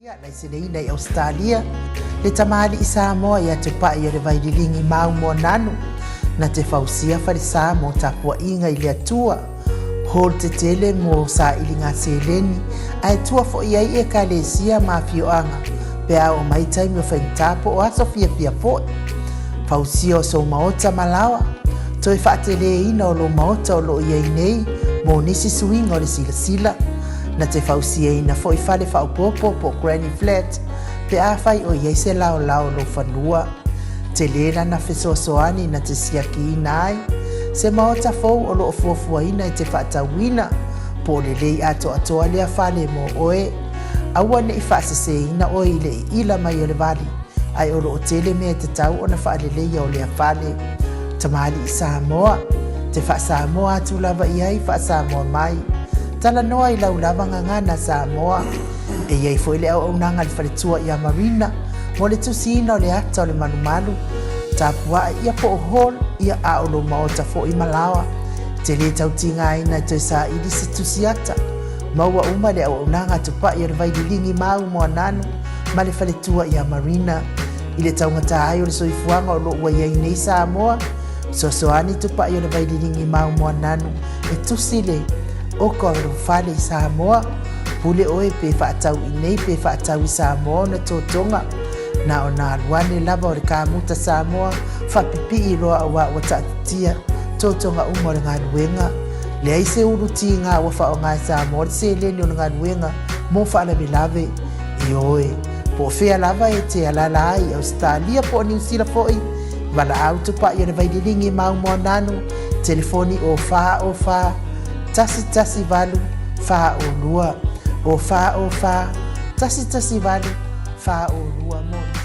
Laiseneina i Ausetalia, le tamalii Samoa ia Tupai o le Vaililigi Mau Moananu, na te fausia falesa mo tapuaiga i le Atua, hall tetele mo sailiga seleni, ae tua foi ai ekalesia ma afioaga pe a oo mai taimi o faigata po o aso fiafia foi. Fausia o sou maota ma laoa, toe faateleina o lou maota o lo o i ai nei mo nisi suiga o le silasila. Na te fausiaina foi fale faaopoopo po o granny flat pe afai o i ai se laolao o lou fanua. Tele lana fesoasoani na te siakiina ai se maota fou o lo o fuafuaina e te faatauina, po o lelei atoatoa lea fale mo oe. Aua ne i faaseseina oe i le iila mai o le vali, ae o lo o tele mea e tatau ona faaleleia o lea fale. Tamalii Samoa, te faa-Samoa atu lava i ai faa-Samoa mai. Talanoa i lau lava gagana Samoa. E i ai foi le auaunaga a le faletua ia Marina mo le tusiina o le ata o le malumalu, tapuae ia po o hall ia a o lou maota foi ma laoa. E te lē tau tigaina e toe saili se tusi ata. Maua uma le auaunaga a Tupai o le Vaililigi Mau Moananu ma le faletua ia Marina. I le taugata ai o le soifuaga o lo o ua i ai nei Samoa, fesoasoani Tupai o le Vaililigi Mau Moananu e tusi le oka o lou fale i Samoa. Pule oe pe faatau i nei pe faatau i Samoa ona totoga. Na ona alu ane lava o le kamuta Samoa faapipii loa aua ua taatitia totoga uma o le galuega. Leai se ulu tiga ua faaaoga e Samoa le seleni o le galuega mo faalavelave. Ioe, po o fea lava e te alaala ai i Ausetalia po o Niu Sila foi, valaau Tupai o le Vaililigi Mau Moananu, telefoni o 4 o 4 1 1 8 4 o 2, o 4 o 4 1 1 8 4 o 2 mo nisi.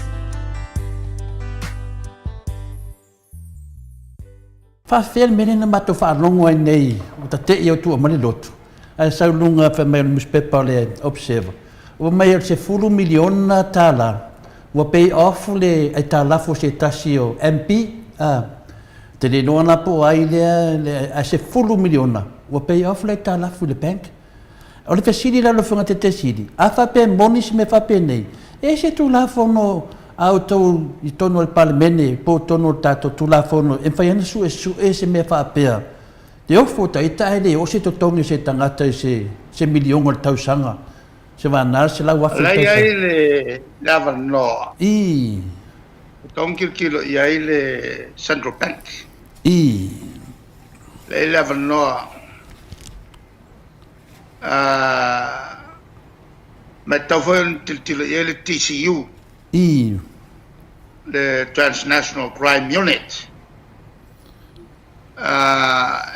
Faafefea le mea lea na matou faalogo ai nei ua tate'i au tua mai le lotu ae sau i luga fai mai o le nusipepa o le Observer ua fai mai o le sefulu miliona tala ua pay off le aitalafu o se tasi o MP a ou te le iloa la po o ai lea ae sefulu miliona ua pay off le aitalafu i le bank. O le fesili la lau Afioga Tetesili, a faapea e moni se mea faapenei, e i ai se Tulafono a outou i totonu o le Palemene po o totonu o le tatou Tulafono e mafai ai ona suesue se mea faapea, te ofo ta ita ae le oo se totogi o se tagata i se miliona o le tausaga, se vana le 100,000 i le O la e i tausaga. ai le avanoa. Ii. E tatau ona tilotilo i ai le Central Bank. Ii. La e i ai le avanoa. Ma e tatau foi ona tilotilo i ai le TCU, Ii. le Transnational Crime Unit,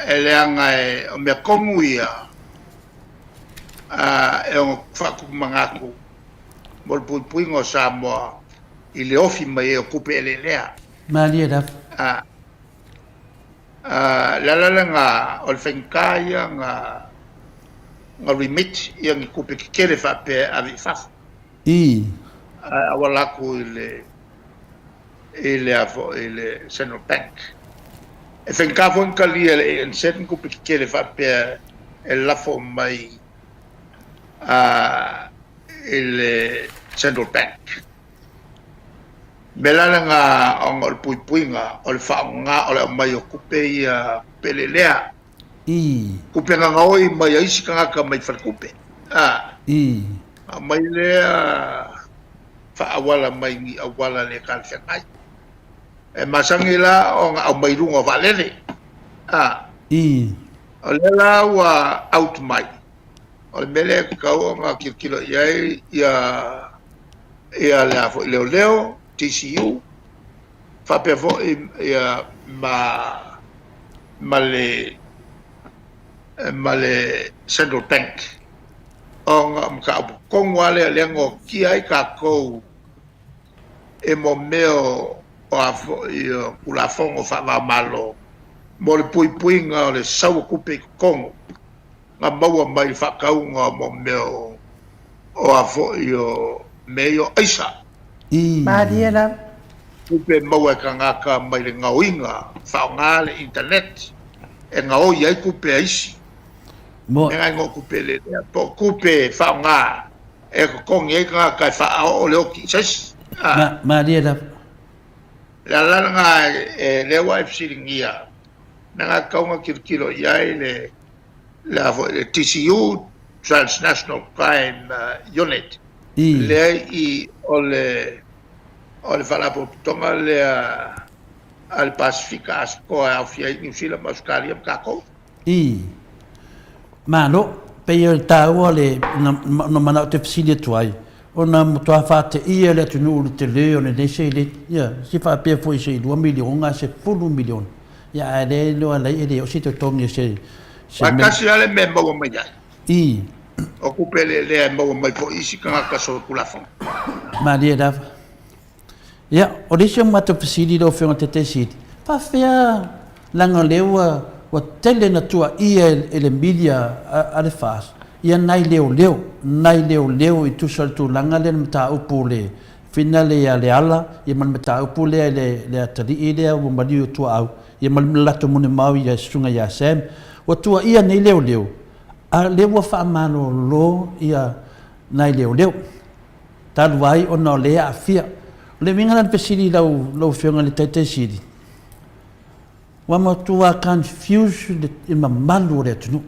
e leaga o mea tonu ia e ono faatupu manatu mo le puipuiga o Samoa i le ofi mai ai o tupe eleelea. Malie lava. O le ala lena o le faigata ia na remit ia ni tupe tetele faapea e ave i fafo. Ii. Ae auala atu i le i le a foi i le Central Bank. E faigata foi ona talia e le ANZ ni tupe tetele faapea e lafo mai i le Central Bank. Mea la lena ona o le puipuiga o le faaaoga o le aumai o tupe ia tupe lelea. Ii. Tupe gagaoi mai a isi tagata mai faletupe. A. Ii. Aumai lea faaauala mai ni auala le talafeagai. E masani la ona aumai i luga o vaalele. A. Ii. O lea la ua out mai. O le mea lea e tatau ona tilotilo i ai ia ia le a foi leoleo, TCU, faapea foi ia ma ma le ma le Central Bank ona o mataupu tonu lava lea lea na otia ai tatou e mo mea o a foi o Tulafono faava-o-Malo mo le puipuiga o le sau o tupe i totonu na maua mai i le faatauga o mo mea o o a foi o mea ia o aisa. Ii. Malie lava. Tupe e maua e tagata mai le gaoiga, faaaoga le internet e gaoi ai tupe a isi. Mo. Mea na igoa o tupe lelea po o tupe e faaaoga. e totogi ai tagata e faaoo le oti i se isi. Ma, malie lava. Le ala lena e lea ua e fesiligia, na na tatau ona tilotilo i ai le le a foi le TCU, Transnational Crime Unit, lea i o le o le faalapotopotoga lea a le Pasefika Asotoa e aofia ai Niu Sila ma Ausetalia ma tatou. Ii. Malo, pei o le taua le na manao te fesili atu ai, ona matua faateia le atunuu i le tele o lenei seleni, ia, se faapea foi se i $2 miliona a $10 miliona, ia ae le iloa lai e le oo se totogi o se se mea. Aua e tasi lava le mea e maua mai ai. Ii. O tupe eleelea e maua mai foi isi tagata solitulafono. Malie lava. Ia, o le isi o matou fesili lau Afioga i le Taitai Sili, faafefea leaga o lea ua ua tele na tuuaia e le media a le FAST ia nai leoleo, nai leoleo i tusa o le tulaga lea i le mataupu o le finale ia Leala ia ma le mataupu lea i le le atalii lea ua maliu i Tuaau ia ma le latou molimau i le Susuga ia Sam. Ua tuuaia nei leoleo a o lea ua faamalolo ia nai leoleo. Talu ai ona o lea e aafia. O le uiga la o le fesili i lau lau Afioga i le Taitai Sili, ua matua confuse le mamalu o le atunuu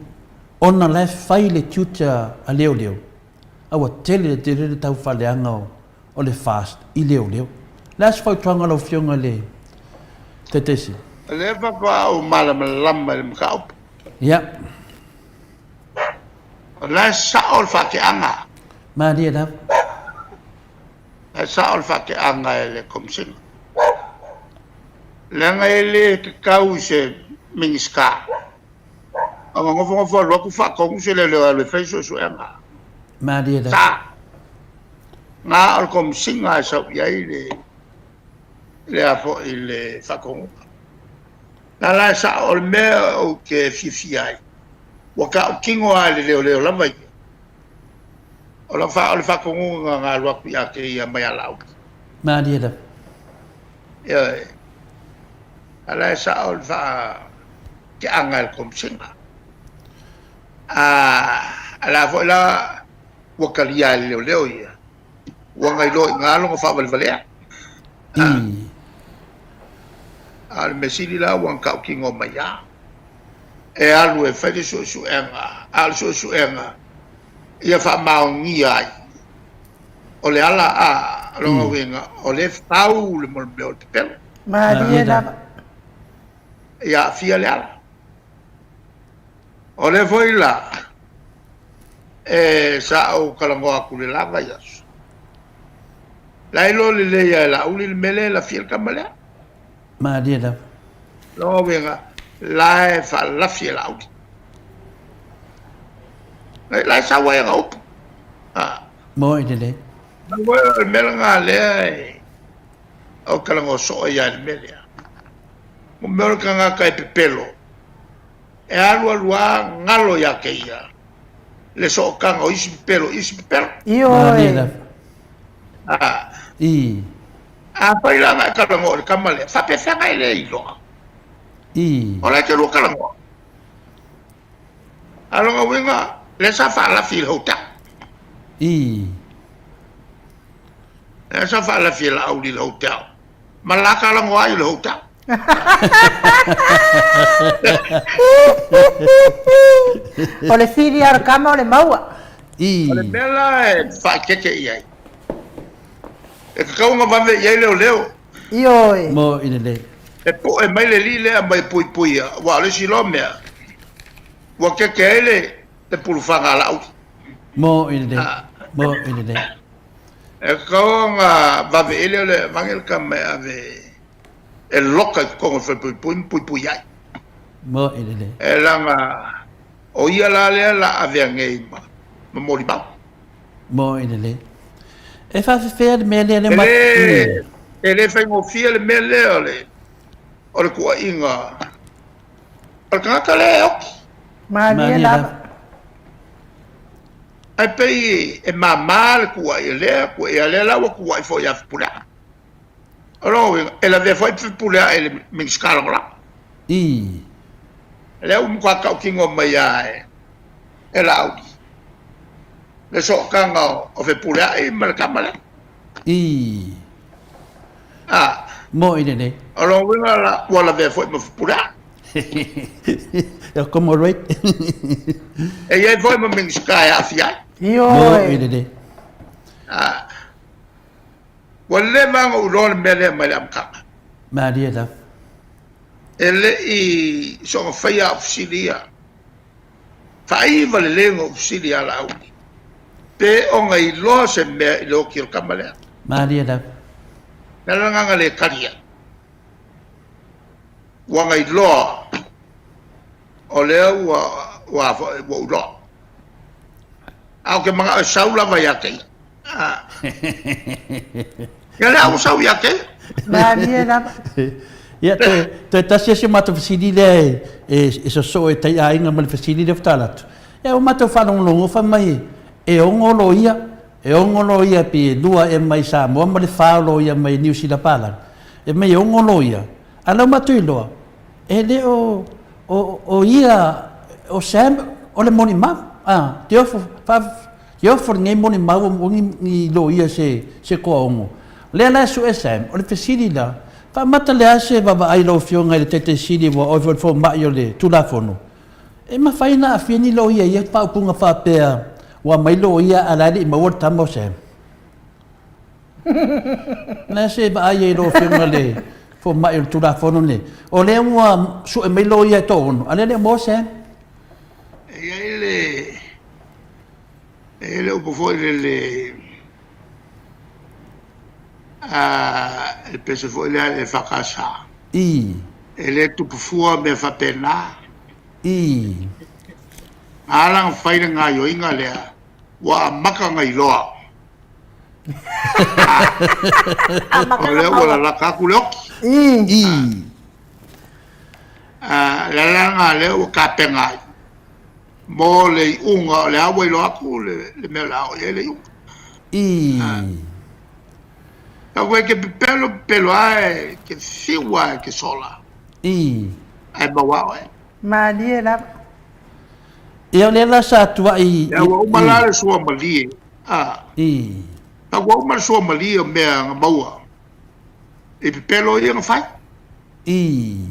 ona la e fai le tiute a leoleo a ua tele tele le taufaaleaga o le FAST i leoleo. O le a se fautuaga a lau Afioga i le Taitai Sili? O lea faatoa ou malamalama i le mataupu. Ia. O la e sao le faateaga. Malie lava. La e sao le faateaga e le Komesina. Leaga e le tatau i se Minisita ona nofonofo alu atu faatonu se leoleo e alu e fai suesuega. Malie lava. Sa. Na o le Komesina e sau i ai le le a foi le faatonuga. Na la e sao o le mea ou te fiafia ai. Ua tautino lava i le leoleo lava ia. O le o le faatonuga na alu atu ia te ia mai ia Laauli. Malie lava. Ioe. A la e sao le faateaga e le Komesina. A, a la foi la ua talia e le leoleo ia. Ua na iloa i ina lona faavalevalea. A o le mea sili la ua na tautino mai lava. E alu e fai le suesuega, a o le suesuega ia faamaonia ai o le ala a lona uiga o lea e fau le mea o le pepelo. Malie lava. Ia aafia le ala. O lea foi la e sa ou talanoa atu i le la vaiaso, la e iloa lelei lava e Laauli le mea lea e lafia le tama lea. Malie lava. Lona uiga, la e faalafi e Laauli. La e sau ai ana upu. Moi lelei. O le mea lena lea e ou talanoa soo ai lava i le mea lea. O mea o le tagata e pepelo, e alu alu lava galo ia te ia le sootaga o isi pepelo i isi pepelo. Ioe. I. Afai la na e talanoa i le tama lea, faapefea e le iloa? I. O la e te lua talanoa. A o lona uiga, lea sa faalafi i le hotel. I. Lea sa faalafi e Laauli i le hotel. Ma la talanoa ai i le hotel. O le fili lava o le tama o le maua. I. O le mea la e faaeteete i ai, e tatau ona vave i ai leoleo. Ioe. Mo i lelei. E poe mai le alii lea mai puipuia, aua o le isi loa mea, ua keke ai le, le pulufaga a Laauli. Mo i lelei. Mo i lelei. E tatau ona vave i ai leoleo e avane le tama e ave e loka i totonu o le falepuipui ma puipui ai. Mo i lelei. E leaga o ia la lea la avea nei ma, ma molimau. Moi lelei. E faafefea le mea lea le ma... E le, e le faigofie le mea lea o le, o le tuuaiga o le tagata lea e oki. Malie lava. Ae pei e mama le tuuai lea, tuuaia lea la ua tuuai foi ia Fepuleai. O lona uiga, e lavea foi Fepuleai i le Minisita Lagolago. I. Lea ua matua tautino mai lava e, e Laauli. Le sootaga o Fepuleai ma le tama lea. Ii. A. Mo'i lelei. O lona uiga la, ua lavea foi ma Fepuleai. Ia commemorate. E i ai foi ma Minisita e aafia ai. Ioe. Mo'i lelei. A. Ua leva ona ou iloa le mea lea mai le amataga. Malie lava. E le i soona faia au fesili ia. Faaiva lelei ona ou fesili ia Laauli, pe ona iloa se mea i le oti o le tama lea. Malie lava. O le ala lena na le tali ai. Ua na iloa o lea ua, ua, ua ou iloa. Ae ou te manao e sau lava ia te ia. Ia lea ua sau ia te ia. Malie lava. Ia, toe, toe tasi ese matou fesili lea e, e, e sosoo e tai aiga ma le fesili lea faatoa alu atu. Ia, ua matou faalogologo fai mai e ono loia, e ono loia pei e lua ea mai Samoa ma le fa o loia mai Niu Sila palagi. E mai e ono loia, a o lea ua matou iloa, e le o, o, o ia, o Sam, o le molimau, a, te ofo, fa, Ke ofo lenei molimau ua ni, ni loia se, se toaono. Lea la e sue Sam, o le fesili la, faamata le a se vaavaai lau Afioga i le Taitaisili ua oe foi le fomai o le Tulafono, e mafai ona aafia ni loia i ia faaupuga faapea ua aumai loia a la e le i maua le tama o Sam? O le a se vaai ai i lau Afioga i le fomai o le Tulafono lenei? O lea ua sue mai loia e toaono, a lea e le o maua Sam? E i ai le E i ai le upu foi lele, a, le pese foi lea a le EFKS, Ii. e le tupu fua mea faapena. Ii. A ala ona fai le gaoioiga lea, ua amata ona iloa. Amata O lea ua lalata atu le oti. Ii. A, le ala lena lea ua tapena ai mo le iuga, o lea ua iloa atu le, le mea o le a oo i ai le iuga. Ii. Tau e ke pepelo, pepelo lava e ke fiu lava e ke sola. Ii. Ae maua oe. Malie lava. Ia o lea la sa tuai Ia ua uma la le sua malie. A. Ii. Tau ua uma le sua malie o mea na maua i pepelo ia na fai. Ii.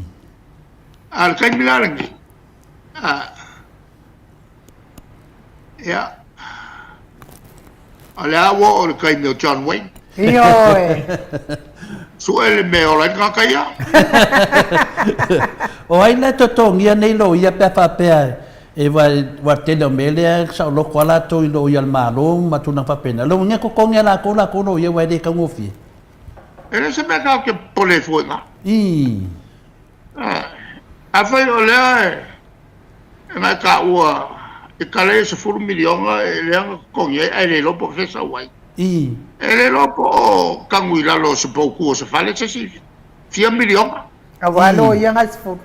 A o le taimi la lenei, a, ia, o lea ua oo i le taimi o John Wayne. Ioe. Sue le mea e ola ai le tagata ia. O ai la e totogia nei loia pe a faapea e ua tele o mea lea e saoloto lava latou i loia a le Malo ma tulaga faapena. Lona uiga e totogi e latou latou loia aua e le taugofie. E le o se mea tatou te popole ai fua i ina. Ii. Afai o lea e na taua i tala ia 10 miliona e lea na totogi ai ae le iloa po o fea e sau ai. Ii. E le iloa po o tanu i lalo o se poutu o se fale se isi fia miliona. Aua loia ngai 10.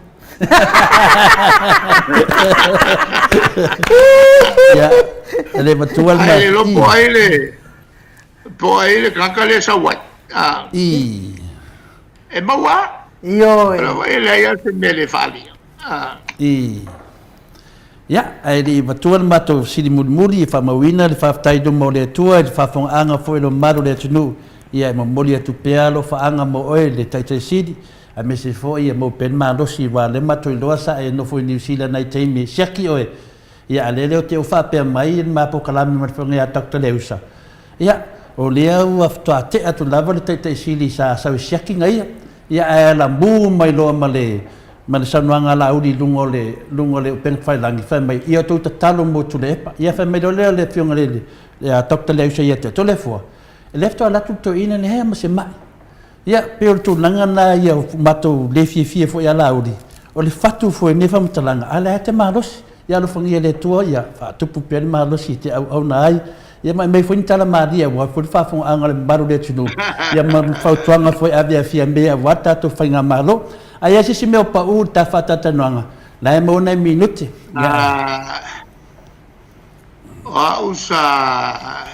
Ia, e le matua le Ae le iloa po o ai le po o ai le tagata lea e sau ai. Ii. E maua lava. Ioe. O la foi e leai lava se mea e le faaalia. Ii. Ia, ae le i avatua le matou fesili mulimuli e faamauina le faafetai i luma o le Atua i le faafofogaaga foi a le mamalu o le atunuu, ia e momoli atu pea alofaaga mo oe le Taitai Sili, aemaise foi ia maua pea le malosi aua o lea matou iloa sa e nofo i Niu Sila nai taimi e siaki oe, ia a lea lea o te ou faapea mai i le ma polokalame ma le Afioga ia Doctor Leusa, Ia, o lea ua faatoa tea atu lava le Taitai Sili sa sau e siaki na ia, ia ae alamu mai loa ma le ma le saunoaga a Laauli i luga o le luga o le upega tafailagi, fai mai, ia outou tatalo mo Tuilaepa. Ia fai mai loa lea o le Afioga i le ia Doctor Leausa ia te Toleafoa, lea faatoa alu atu le toeaina nei ma se mai. Ia, pei o le tulaga lena ia ua matou le fiafia foi ia Laauli, o le fatu foi o lenei faamatalaga, a o lea lava e te malosi. Ia alofagia e le Atua, ia faatupu pea le malosi e te auauna ai, ia ma aumai foi ni tala malie aua foi le faafofogaaga a le mamalu o le atunuu, ia ma fautuaga foi e ave a Fiame aua le tatou faigamalo. A i ai se isi mea o pau i le ta faatalatalanoaga, la e maua nai minute. Ia. O au sa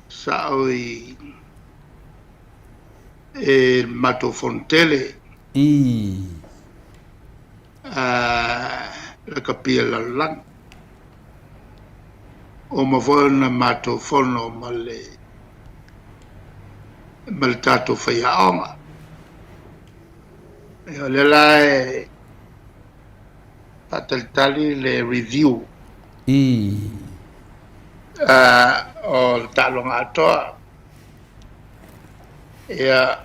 sa ou i e le matou fono tele. I. Lakapi a le lalolagi. Uma foi ona matou fono ma le ma le tatou faiaoga. Ia o lea la e faatalitali le review I. o le taaloga atoa. Ia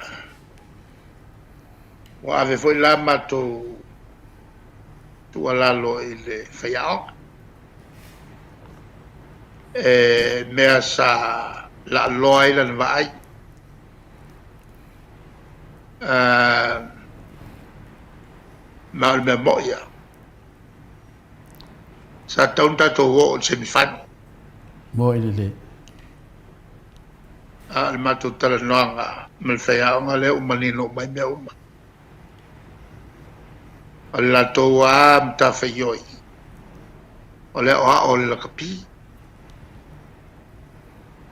ua ave foi la matou tuualalo i le faiaoga. E mea sa laaloa ai lana vaai. Ma o le mea mo'i lava, sa tatau ona tatou oo i le semi final. Mo'i lelei. A o le matou talanoaga ma le faiaoga lea ua manino uma ai mea uma. O le latou lava matafaioi, o le aoao o le lakapi.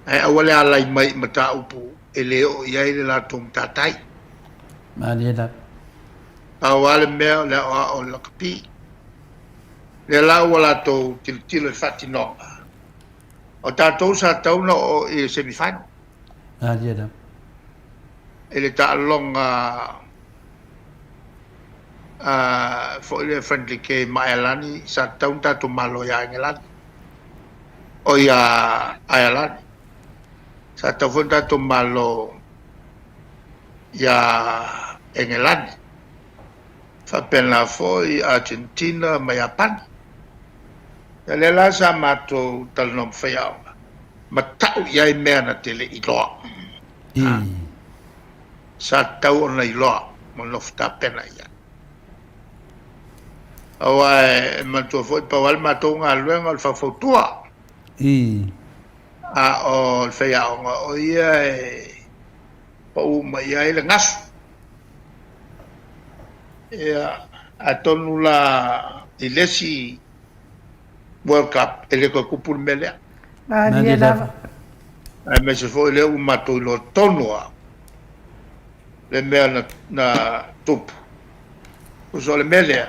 Ae aua le alai mai i mataupu e le oo i ai le latou matatai. Malie lava. Pau lava le mea o le aoao o le lakapi. Lea la ua latou tilotilo i faatinoga, o tatou sa tatau ona oo i le semi final. Malie lava. I le taaloga foi lea friendly game ma Aelani, sa tatau ona tatou malo ia Engelani. Oi ia Aelani. Sa tatau foi ona tatou malo ia Engelani. Faapena foi Argentina ma Iapani. Ia lea la sa matou talanoa ma faiaoga, ma tau i ai mea na te le iloa. Sa tatau ona iloa ma nofo tapena i ai. Aua e manatua foi pau lava le matou galuega o le faufautua. A o le faiaoga o ia e pau uma i ai le gasu. Ia, atonu la i le isi World Cup e le toe tupu le mea lea. Malie lava. Aemaise foi lea ua matou iloa tonu lava le mea na, na tupu. Tusa o le mea lea,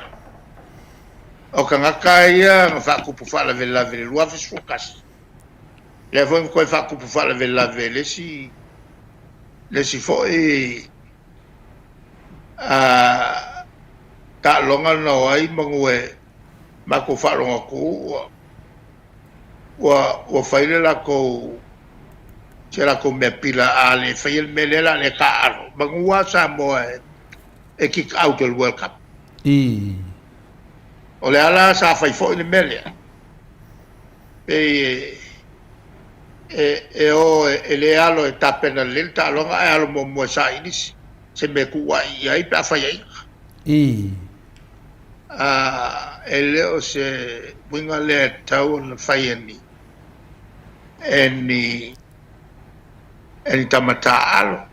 o tagata ia na faatupu faalavelave i le 2011, lea foi na toe faatupu faalavelave i le isi, le isi foi taaloga na o ai manu e matou faalogo atu ua ua ua fai le latou se latou mea pila a le faia le mea lea o le a le taaalo manu lava Samoa e e kick out o le World Cup. O le ala sa fai foi le mea lea pei e e o e le alo e tapena lelei le taaloga ae alo muamua e saili se mea e tuuai i ai pe a faiaina. E le o se uiga lea e tatau ona fai e ni e ni e ni tama taaalo.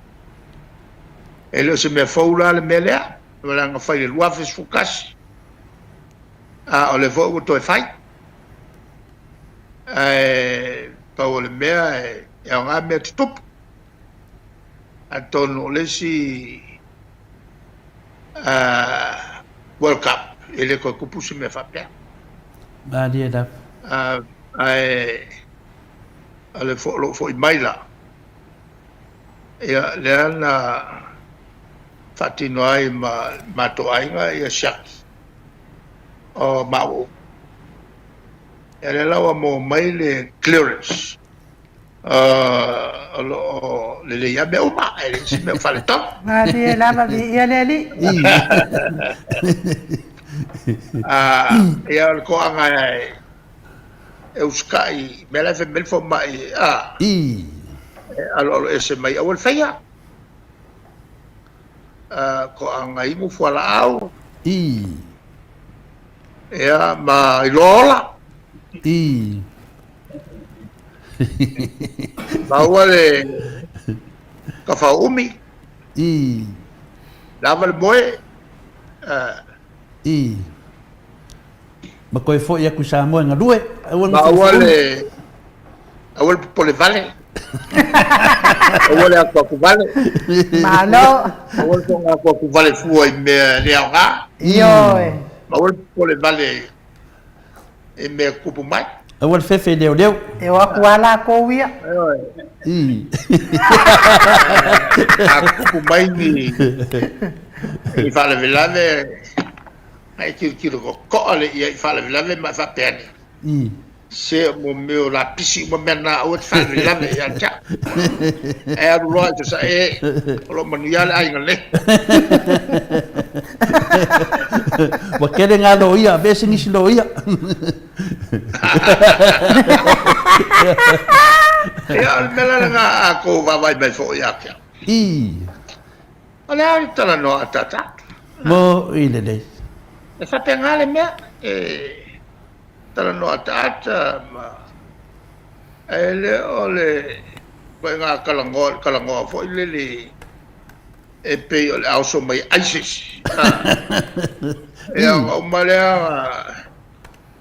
E le o se mea fou la le mea lea, leaga fai i le 2011, a o lea foi ua toe fai. Ae pau o le mea e aoga mea tutupu. Atonu o le isi World Cup e le toe tupu se mea faapea. Malie lava. Ae o le lou foi mai la, ia lea na faatino ai ma matou aiga ia siaki o maua uma. Ia lea la ua maua mai le clearance o lo o lelei lava mea uma, e leai se mea o faaletonu. Malie lava, viia le Alii. Ia o le toaga e usitai i mea la e fai mai le fomai, a, e aloalo ese mai aua le faia. Toaga inu fualaau. Ia ma iloa ola. Maua le tafaumi. Lava le moe. Ma toe foi atu i Samoa e galue. Aua le Maua le aua le popole vale. Aua le atuatu vale. Malo. Aua le soona atuatu vale fua i mea e le aoga. Ioe. Aua le popole vale i mea tupu mai. Aua le fefe i leoleo. E o aku lava lakou ia. I. A tupu mai ni ni faalavelave, na e tilotilo totoa le ia i faalavelave ma e faapea ane. I. Se o mo mea o lapisi uma mea na, aua e te faalavelave ia te au. Ae alu loa i Sasae, o lo o manuia le aiga nei. Ua tele ngā loia, aveese nisi loia. Ia, o le mea la lena a kou vaavaai mai foi ia te au. I. O le a le talanoa ataata atu? Mo i lelei. E faapena le mea, e talanoa ataata ma ae le o le ituaiga talanoa, le talanoa foi lele e pei o le a oso mai ai se isi. Ia ona uma lea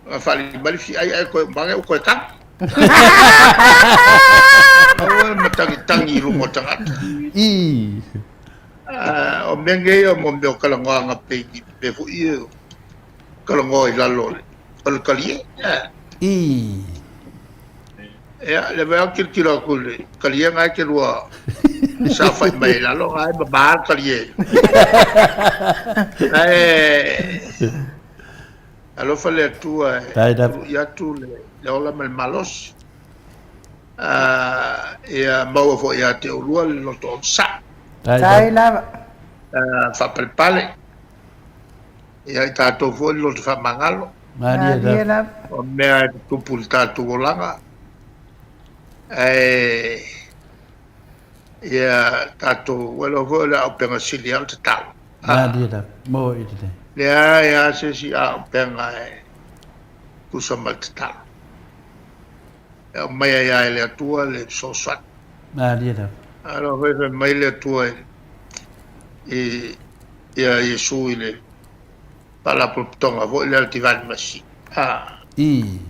ona faalili mai le fiai ae toe uma ane ua toe tagi. Aua le matagitagi i luma o tagata. O mea nei o mea o talanoaga pei ni mea foi ia talanoa i lalo o le talie. Ia, lea foi lava ou tilotilo atu i le talie na e te lua saofai mai ai i lalo, na e mama le talie. Ae alofa le Atua e tului atu le ola ma le malosi. Ia maua foi ia te oulua le loto onosai. Tai lava. Faapalepale. Ia i tatou foi le loto faamagalo. Malie lava. O mea e tutupu i le tatou olaga. Ae ia tatou, ua iloa foi o le auupega sili lava o le tatalo. Malie lava. Mo i lelei. Leai lava se isi auupega e tusa ma le tatalo. E aumai ai lava e le Atua le fesoasoani. Malie lava. Alofa foi fai mai le Atua i ia Iesu i le faalapotopotoga foi lea o le Tivani Masi. A. I.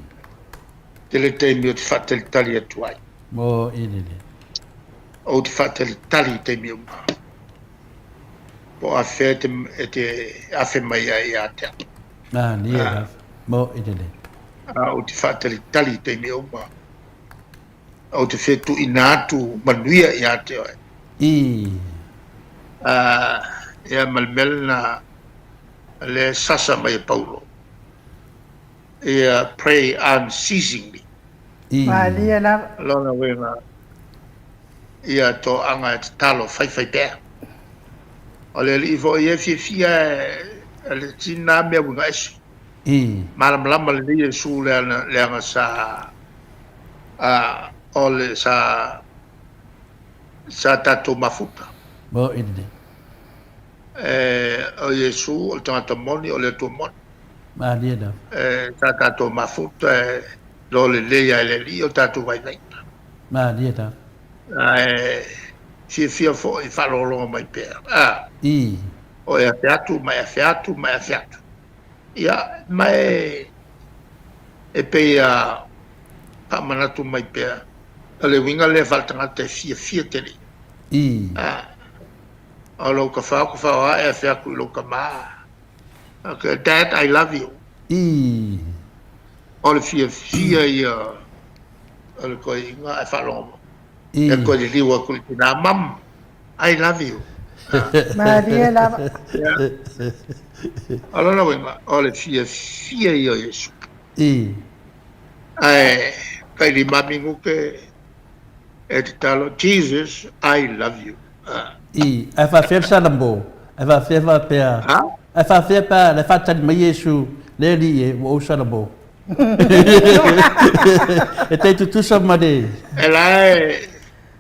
Tele taimi ou te faatalitali atu ai. Mo i lelei. Ou te faatalitali i taimi uma. Po o afea e te, e te afe mai ai ia te au. Malie lava. Mo i lelei. A ou te faatalitali i taimi uma. Ou te fetuuina atu manuia ia te oe. I. A, ia ma le mea lena lea e sasa mai e Paulo. Ia pray unceasingly. I. Malie lava. Lona uiga, ia toaga e tatalo faifai pea. O le Alii foi e fiafia e le tina mea uiga ese. I. Malamalama lelei Iesu leaga sa a o le sa sa tatou mafuta. Mo i lelei. E, o Iesu o le tagata moni, o le Atua moni. Malie lava. E, sa tatou mafuta e lo lelei ai le Alii o tatou vaivaiga. Malie lava. Ae fiafia foi faalogologo mai pea. A. I. O e afe atu ma e afe atu ma e afe atu. Ia, ma e, e pei a faamanatu mai pea, o le uiga lea faaletagata e fiafia tele. I. A, o lou tafao, tafao lava e afe atu i lou tama. Okay, Dad, I love you. I. O le fiafia ia o le toeaina ae faalogo mai. I. E toe liliu atu i le tina, Mum, I love you. Malie lava. Ia. O lona uiga, o le fiafia ia o Iesu. I. Ae tai lima minute e tatalo, Jesus, I love you. I. Ae faafefea le Salamo? Ae faafefea faapea? Ha? Ae faafefea pe a le faatali mai Iesu le Alii e, ua ou Salamo? E tai tutusa ma le. E la e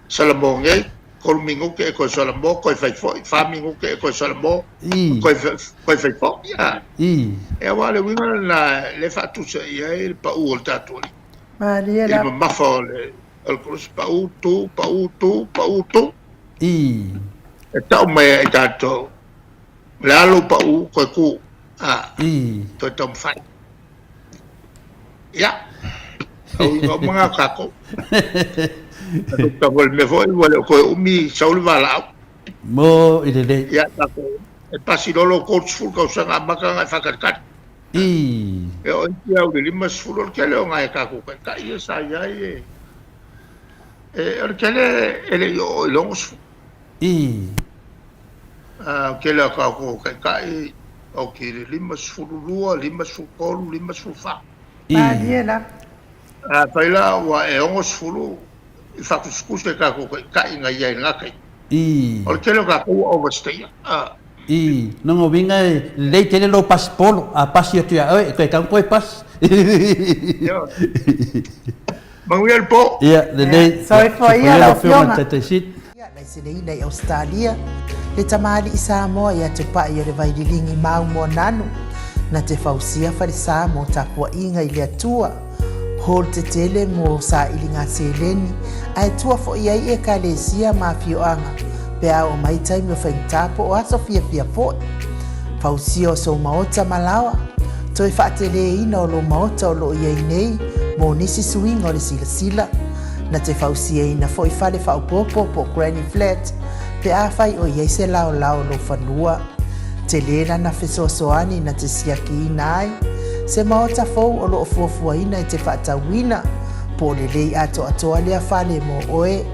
Salamo nei, tolu minute e toe Salamo, toe fai foi, fa minute e toe Salamo, I. toe, toe fai foi. A. I. E aua le uiga lena le faatusa i ai le pau o le tatou Alii. Malie I le lava. mamafa o le, o le kolosi, pau, tu, pau, tu, pau, tu. I. E tau mai ai tatou, o le a lou pau, toe tu. A. I. Toe taumafai. Ia, o uiga uma na o tatou. Tatou le mea foi, ua le o toe umi sau le valaau. Mo i lelei. Ia, tatou, e pasi loa lou 30 tausaga amata ona e faatalitali. Ii. E oo isi au i le 50, o le tele o nai a tatou taitai ia sa i ai e, e, o le tele e le i oo i le 60. Ii. A, o le tele o tatou taitai oti i le 52, 53, 54. Ii. Malie lava. Afai la ua e 60 i faatusatusa i tatou taitai na i ai i lena taimi. Ii. O le tele o tatou ua overstay. A. Ii. Lona uiga e lelei tele lou pasipolo, a pasi atu ia oe, e toe tatau ona toe pasi. Ioe. Manuia le po. Ia, lelei. Soifua ia lau lau Afioga i le Afioga. Taitaisit. Laiseneina i Ausetalia, le tamalii Samoa ia Tupai o le Vaililigi mau Moananu, na te fausia falesa mo tapuaiga i le Atua, hall tetele mo sailiga seleni, ae tua foi ai Ekalesia ma afioaga pe a oo mai taimi o faigata po o aso fiafia foi. Fausia o sou maota ma laoa, toe faateleina o lou maota o lo o i ai nei mo nisi suiga o le silasila. Na te fausiaina foi fale faaopoopo po o granny flat pe afai o i ai se laolao o lou fanua. Tele lana fesoasoani na te siakiina ai se maota fou o lo o fuafuaina e te faatauina, po o lelei atoatoa lea fale mo oe.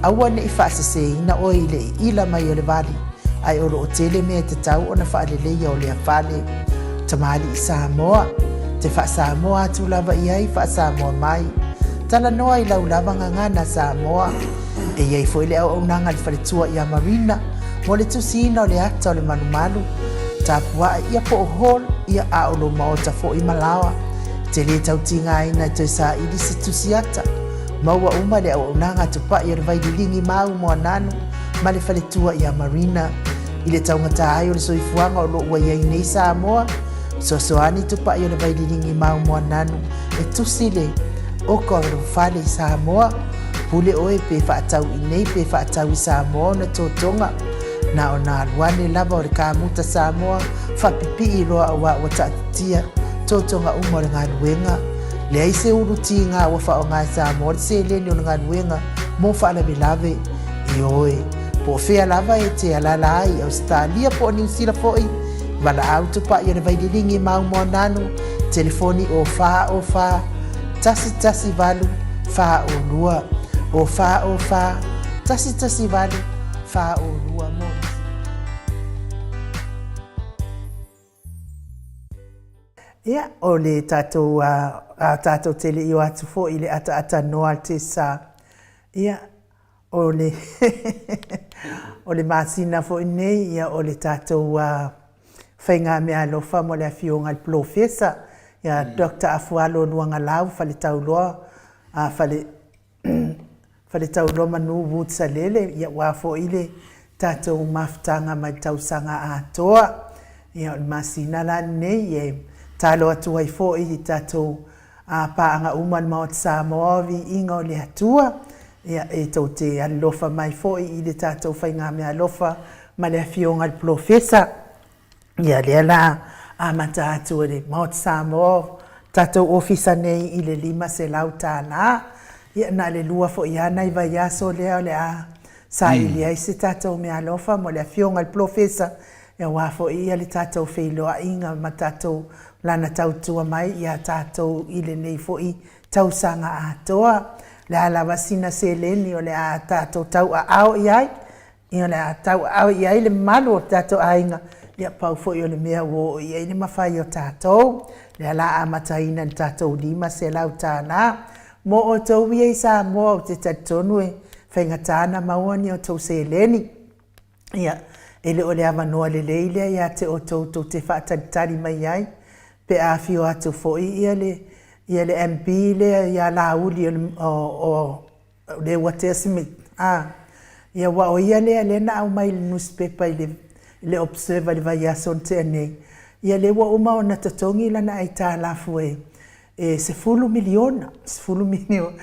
Aua ne i faaseseina oe i le iila mai o le vali, ae o lo o tele mea e tatau ona faaleleia o lea fale. Tamalii Samoa, te faa-Samoa atu lava i ai, faa-Samoa mai. Talanoa i lau lava gagana Samoa. E i ai foi le auaunaga a le faletua ia Marina mo le tusiina o le ata o le malumalu, tapuae ia po o hall ia a o lou maota foi ma laoa. E te le tau tigaina e toe saili se tusi ata. Maua uma le auaunaga a Tupai o le Vaililigi Mau Moananu ma le faletua ia Marina. I le taugata ai o le soifuaga o lo o ua i ai nei Samoa, fesoasoani Tupai o le Vaililigi Mau Moananu e tusi le oka o lou fale i Samoa. Pule oe pe faatau i nei pe faatau i Samoa ona totoga. Na ona alu ane lava o le kamuta Samoa faapipii loa aua ua taatitia totoga uma o le galuega. Leai se ulu tiga ua faaaoga e Samoa le seleni o le galuega mo faalavelave. Ioe, po o fea lava e te alaala ai i Ausetalia po o Niu Sila foi, valaau tupai o le Vaililigi Mau Moananu, telefoni o 4 o 4 1 1 8 4 o 2, o 4 o 4 1 1 8 4 o 2 mo nisi. Ia, o le tatou, a tatou te le i o atu foi i le ataata noa a le tesa, ia, o le, o le masina foi nei, ia, o le tatou faigameaalofa mo le afioga i le Polofesa, ia Doctor Afualo Luagalau Faletauloa, Fale, Faletauloa Manu Woods Salele, ia, ua foi le tatou mafutaga mai le tausaga atoa. Ia, o le masina la lenei, e talo atu ai foi i tatou paaga uma a le Maota Samoa o Viiga o le Atua. Ia, e tou te alolofa mai foi i le tatou faigameaalofa ma le Afioga i le Polofesa. Ia, lea la amata atu e le Maota Samoa tatou ofisa nei i le $500. Ia, na o le lua foi lava nai vaiaso lea o le a saili ai se tatou meaalofa mo le Afioga i le Polofesa, aua foi ia le tatou feiloaiga ma tatou lana tautua mai ia tatou i lenei foi tausaga atoa. O le a lava sina seleni o le a tatou tauaao i ai, ia o le a tauaao i ai le mamalu o le tatou aiga, ia pau foi o le mea ua oo i ai le mafai o tatou. Lea o le a amataina i le tatou $500. Mo outou ia i Samoa ou te talitonu e faigata ona maua ni outou seleni. Ia, e le o le avanoa lelei lea ia te outou tou te faatalitali mai ai pe a afio atu foi ia le ia le MP lea ia Laauli o le o o Leuatea Smith, a, ia aua o ia lea lea na aumai i le nusipepa i le i le Observer i le vaiaso na tea nei, ia lea ua uma ona totogi lana aitalafu e e 10 miliona, 10 miliona.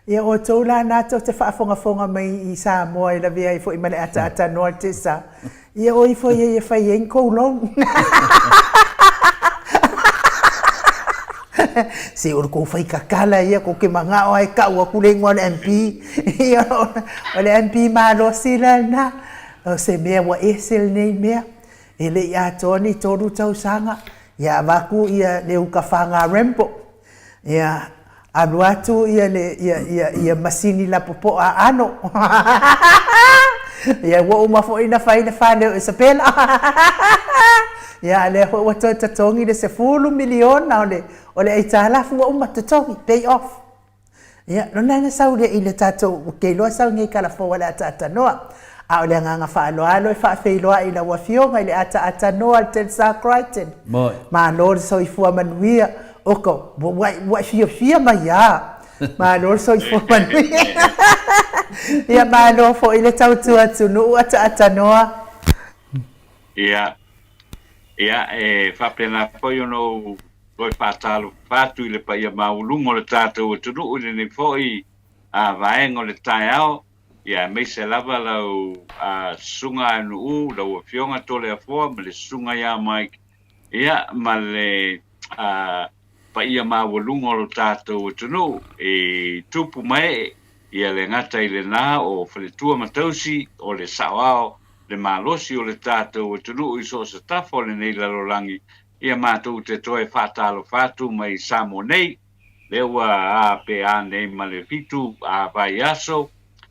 Ia o outou la na tou te faafogafoga mai i Samoa e lavea ai foi ma le ataatanoa le tesa, ia o ifo ia e fai ai ni kou loan. Se o le kou fai kakala ia kou ke manao ai kau aku le ingoa o le MP. Ia o le MP malosi la lena. O se mea ua ese lenei mea. E le i atoa ni tolu tausaga. Ia avaku ia le uka whanga Rambo. Ia alu atu ia le ia ia ia masini lapopoa aano. Ia ua uma foi ona fai le fale o Isabela. Ia a lea foi ua toe totogi le 10 miliona o le o le aitalafu ua uma totogi, pay off. Ia, lona na sau lea i le tatou, ou te iloa sau nei kalafou a le ataatanoa. A o le agaga faaaloalo e faafeiloai i lau Afioga i le ataatanoa le Tensar Crichton. Moi. Malo le soifua manuia. Oka, ua, ua e fiafia mai lava. Malo le soifua manuia. Ia, malo foi le tautua atunuu ataatanoa. Ia, ia, e faapena foi ona ou toe faatalofa atu i le paia maualuga o le tatou atunuu i lenei foi vaega o le taeao, ia aemaise lava lau Susuga Aenu'u, lau Afioga Toleafoa ma le Susuga ia Mike, ia ma le paia maualuga o lo tatou atunuu i tupu ma ee, ia le gata i lena o faletua ma tausi, o le saoao, le malosi o le tatou atunuu i so o se tafa o lenei lalolagi, ia matou te toe faatalofa atu mai Samoa nei, lea ua a pe a nei ma le fitu a vaiaso,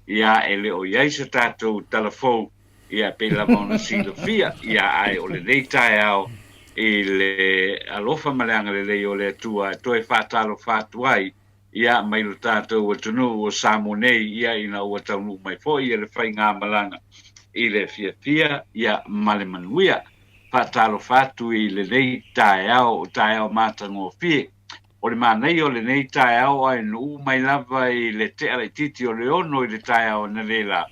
ia e le o i ai se tatou tala fou, ia e pei lava ona silafia, ia ae o lenei taeao i le alofa ma le agalelei o le Atua e toe faatalofa atu ai ia mai lo tatou atunuu o Samoa nei, ia ina ua taunuu mai foi ia le faigamalaga i le fiafia ia ma le manuia. Faatalofa atu i lenei taeao, o taeao matagofie. O le manaia o lenei taeao ae nuu mai lava i le tea laitiiti o le 6 i le taeao analeila,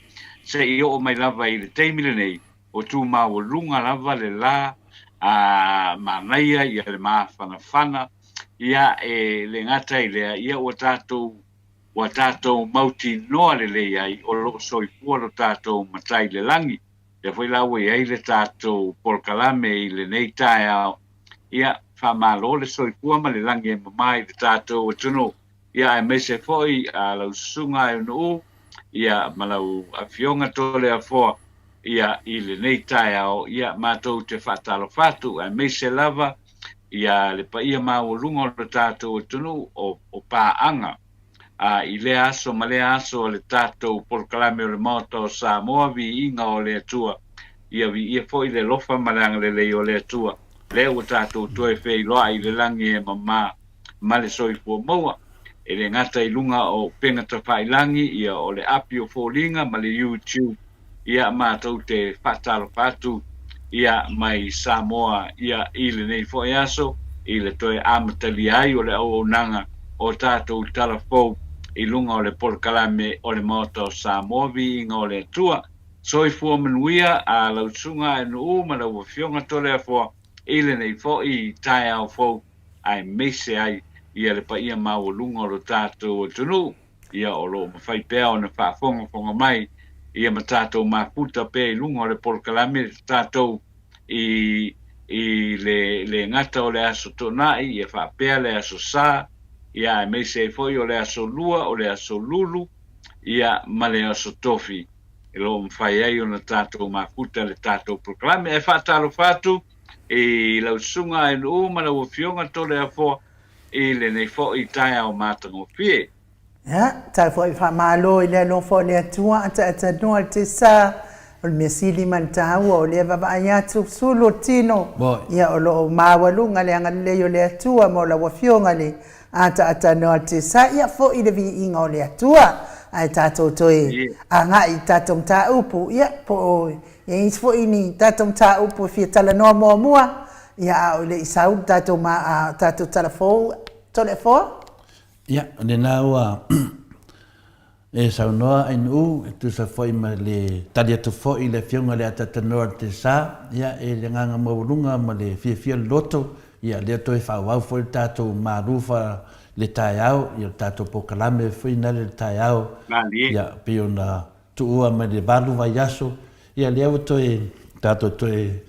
seia oo mai lava i le taimi lenei, o tu maualuga lava le la, a manaia ia le mafanafana, ia e le gata i lea, ia ua tatou ua tatou mautinoa lelei ai o lo o soifua lo tatou Matai i le lagi. Lea foi la ua i ai le tatou polokalame i lenei taeao, ia faamalo le soifua ma le lagi e mama i le tatou atunuu, ia aemaise foi a lau susuga Aenu'u, ia ma lau Afioga Toleafoa, ia i lenei taeao, ia matou te faatalofa atu, aemaise lava ia le paia maualuga o le tatou atunuu o, o paaga. A i lea aso ma lea aso o le tatou polokalame o le Maota o Samoa, viiga o le Atua, ia viia foi le alofa ma le agalelei o le Atua, lea ua tatou toe feiloai i le lagi e mama ma le soifua maua, e le gata i luga o upega tafailagi, ia o le api o foliga ma le YouTube, ia matou te faatalofa atu ia mai Samoa ia i lenei foi aso i le toe amatalia ai o le auaunaga o tatou tala fou i luga o le polokalame o le Maota o Samoa Viiga o le Atua. Soifua manuia a lau Susuga Aenuu ma lau Afioga Toleafoa i lenei foi taeao fou aemaise ai ia le paia maualuga o lo tatou atunuu. ia o lo o mafai pea ona faafogafoga mai ia ma tatou mafuta pea i luga o le polokalame tatou i i le le gata o le Aso Toonai ia faapea le Aso Sa ia aemaise ai foi o le Aso Lua o le Aso Lulu ia ma le Aso Tofi e lo o mafai ai ona tatou mafuta le tatou polokalame. Ae faatalofa atu i lau Susuga Aenuu ma lau Afioga Toleafoa i lenei foi taeao matagofie. Ia, tau foi faamalo i le alofa o le Atua ataatanoa le tesa o le mea sili ma le taua o lea vaavaai atu sulu o tino ia o lo o maualuga le agalelei o le Atua mo lau Afioga le ataatanoa le tesa ia foi le viiga o le Atua ae tatou toe agai i tatou mataupu ia po o i ai isi foi ni tatou mataupu e fia talanoa muamua ia a o le i sau le tatou ma a tatou tala fou Toleafoa. Ia, o lena ua e saunoa Ainuu e tusa foi ma le tali atu foi i le Afioga i le Atatanoa o le Sa, ia e le agaga maualuga ma le fiafia o le loto, ia lea toe faaauau foi le tatou malu fa le taeao, ia le tatou polokalame foi na le taeao, ia pei ona tuua mai le valu vaiaso, ia lea ua toe tatou toe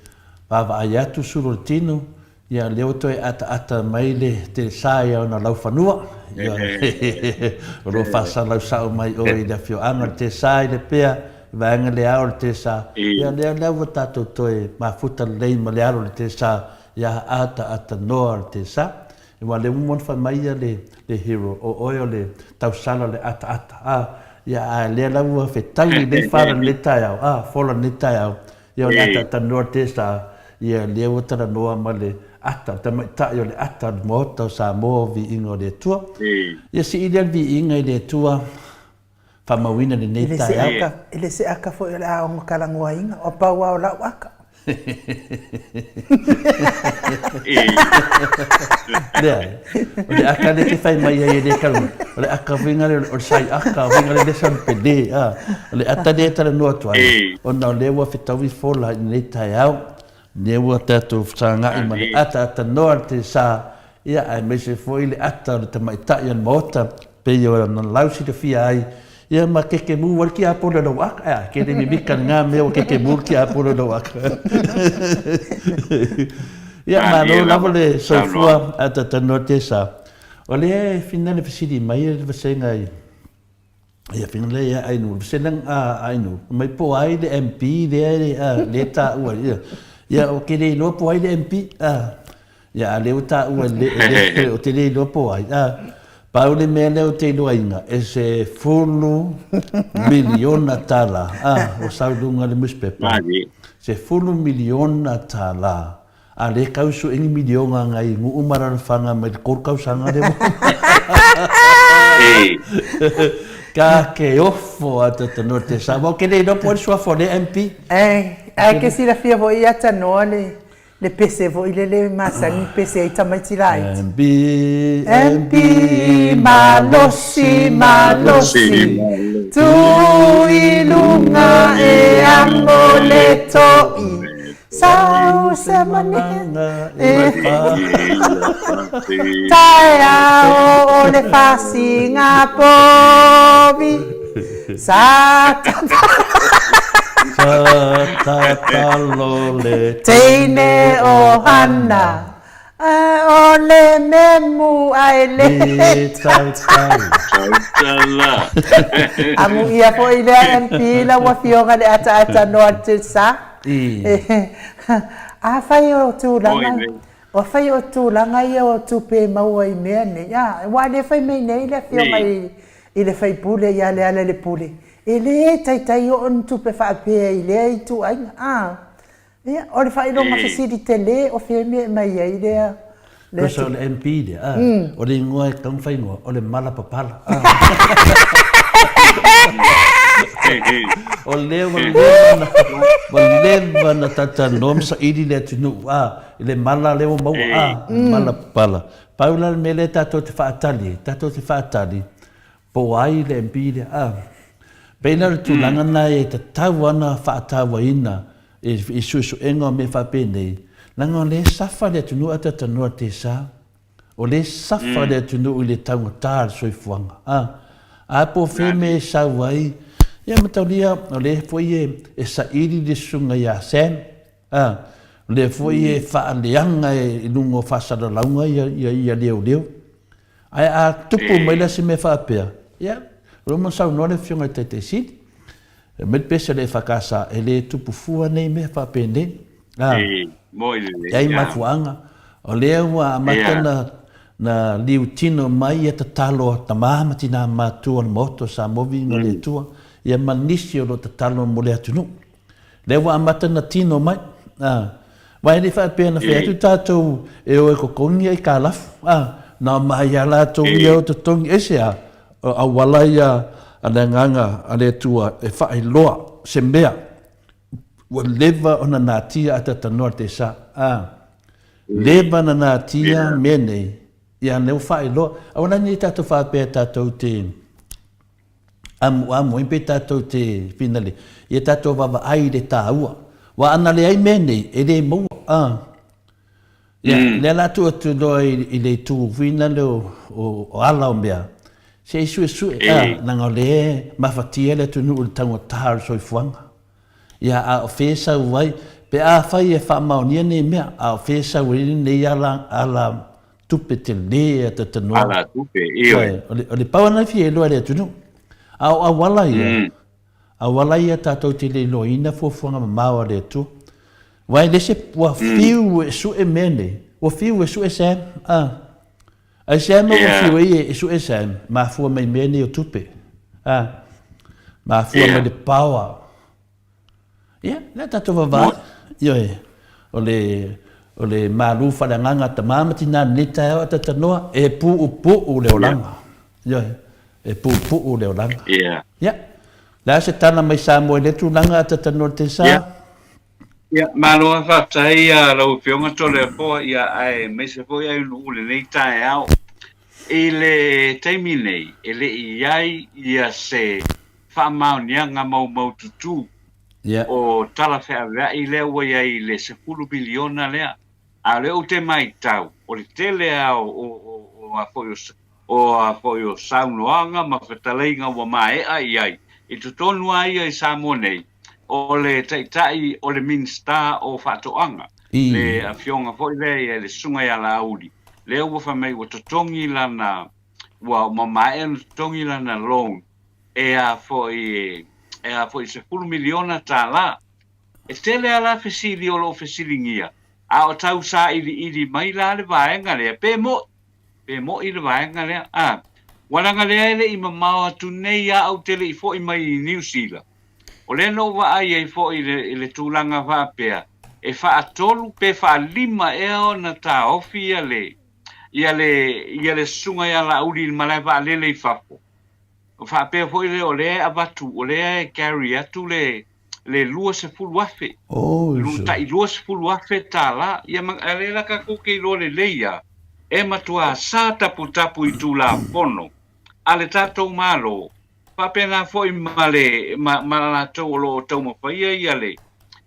vaavaai atu sulu o le tino, ia lea ua toe ataata mai le telesa ia ona laufanua, ia o lo o faasalau sao mai oe i le afioaga o le telesa i Lepea, i vaega le ao o le telesa, ia lea lea ua tatou toe mafuta lelei ma le alo o le telesa. ia ataatanoa le tesa. Aua o lea ua uma ona fai mai ia le le hero o oe o le tausala o le ataata a ia a lea la ua fetaui lelei fala i lenei taeao a fola i lenei taeao ia o le ataatanoa le tesa ia lea ua talanoa ma le ata o le tamaitai o le ata o le Maota o Samoa o viiga o le Atua. Ia sii lea le viiga i le Atua faamauina lenei taeao. E le se aka foi o le a ono talanoaina, o pau lava o lau aka. Leai, o le aka lea e te fai mai ai e le talanoa, o le aka foi lea o le sai aka, foi lea le sai pele, a. O le ata lea e talanoa atu ai, ona o lea ua fetaui fola i lenei taeao, lea ua tatou fesagai ma le ataatanoa le sa, ia, aemaise foi le ata o le tamaitai o le Maota, pei ona lausilafia ai, ia ma kekemū ai le tiapolo i lou aka. Ea, ke le mimika lena mea ua kekemū le tiapolo i lou aka. Ia, malo lava le soifua ataatanoa te sa. O lea e fina le fesili mai le vasega i Ia fina le ia Ainuu, le vasega a Ainuu, mai po o ai le MP lea e taua ia. Ia, ou te le iloa po o ai le MP. Ia, a lea ua taua e le, ou te le iloa po o ai. A, pau le mea lea ou te iloaina, e $10 miliona, a, ua sau i luga o le nusipepa, $10 miliona. A lea tau sue ni miliona nai nuu ma alaalafaga mai le 3 tausaga lea ua Ka ke ofo a Tanoa te sa. Aua ou te le iloa po o ai le suafa o lea MP. Ae ke silafia foi ia Tanoa le le pese foi lele e masani pese ai tamaiti laiti. MB, MB, malosi, malosi, tu i luga e amo le toi. Sau se managa e Taeao o le fasiga povi Sa tatalo le teine o Hana O le memu ae le tautala. Amuia foi lea MP lau afioga i le ataata noa Tilsa. Afai o tulaga, afai o tulaga ia o tupe e maua i mea nei, a, aua o lea e fai mai nei le afioga i le sui usufono ia Lealailepule, e le taitai oo ni tupe faapea i lea ituaiga, a. Ia, o le faailoga fesili tele o fea mea e mai ai lea. Tusa o le MP lea, a, o le igoa e tatau ona faaigoa, o le mala papala. O lea ua leva ona, ua leva ona talatalanoa ma saili le atunuu, a, i le mala lea ua maua, a, le mala papala. Pau la le mea lea tatou te faatali ai, tatou te faatali Po o ai le MP lea? A. Pei la o le tulaga lena e tatau lava ona faatauaina i suesuega o mea faapenei, leaga o lea e safa le atunuu ae talanoa i le tesa. O lea e safa le atunuu i le taugata o le soifuaga. A. A po o fea mea e sau ai, ia mataulia o lea foi e saili le susuga ia Sam, a. O lea foi e faaleaga i luga o faasalalauga ia leoleo. Ae a tupu mai la se mea faapea, ia, ua uma ona saunoa le Afioga i le Taitai Sili, e aumai le pese a le EFKS, e le tupu fua nei mea faapenei. A, e i ai mafuaaga, o lea ua amata ona na liutino mai ia tatalo a tama ma tina matutua o le Maota o Samoa Viiga o le Atua, ia ma nisi o lo o tatalo mo le atunuu. Lea ua amata ona tino mai. A, aua e le faapea na fai atu tatou e o e totogi aitalafu. A, na omai lava latou ia o totogi. Aisea? O auala ia a le Agaga a le Atua e faailoa se mea ua leva ona natia ataatanoa le tesa. A, leva ona natia mea nei, ia lea ua faailoa. Aua la ne i tatou faapea tatou te amuamu ai pe tatou te finale ia tatou vaavaai i le taua. Aua ana leai mea nei, e le maua. A. Ia, lea la tuu atu loa i le itu foi lea o ala o mea, se i suesue, a, leaga o lea e mafatia le atunuu i le taugata o le soifuaga. Ia, a o fea e sau ai, pe afai e faamaonia nei mea, a o fea e sau ai lenei ala, ala tupe tele a Tatanoa. Ala tupe, ioe. O le pau ana fia iloa e le atunuu. A o auala ia, auala ia tatou te le iloaina fuafuaga mamao a le Atua. Aua e le se, ua fiu e sue mea nei, ua fiu e sue Sam, a. Aisea mea ua fiu ai e sue Sam, mafua mai mea nei o tupe, a. Mafua mai le power. Ia, lea tatou vavaai. Ioe, o le, o le malu faaleagaga a tama ma tina i lenei taeao a talanoa, e puupuu le olaga. Ioe, e puupuu le olaga. Ia, le a se tala mai Samoa i lea tulaga a talanoa le Tesa? Ia, ia, malo lava faafetai ia lau Afioga Toleafoa, ia aemaise foi Aunuu i lenei taeao. I le taimi nei, e le i i ai ia se faamaoniaga maumaututu o tala feaveai lea ua i ai i le 10 miliona lea. A o lea ou te matau, o le tele lava o a foi o saunoaga ma fetalaiga ua maea i ai i totonu lava ia i Samoa nei, o le taitai o le Minisita o Faatoaga, le afioga foi lea ia le Susuga ia Laauli, lea ua fai mai ua totogi lana, ua maea ona totogi lana loan e a foi e a foi $10 miliona. E tele lava la fesili o lo o fesiligia, a o tau sailiili mai la le vaega lea, pe mo'i, pe mo'i le vaega lea. A, ua leaga lea e le i mamao atu nei a ou te le i foi mai i Niu Sila. O lea na ou vaai ai foi i le, i le tulaga faapea, e faatolu pe faalima ea ona taofi ia le, ia le, ia le susuga ia Laauli i le malae vaalele i fafo. Faapea foi lea o lea e avatu, o lea e carry atu le, le 20,000. Oh, Lu, tai $20,000. Ia ma, a lea la tatou te iloa lelei lava, e matua sa taputapu i Tulafono a le tatou Malo, faapena foi ma le, ma, ma latou o lo o taumafaia ia le,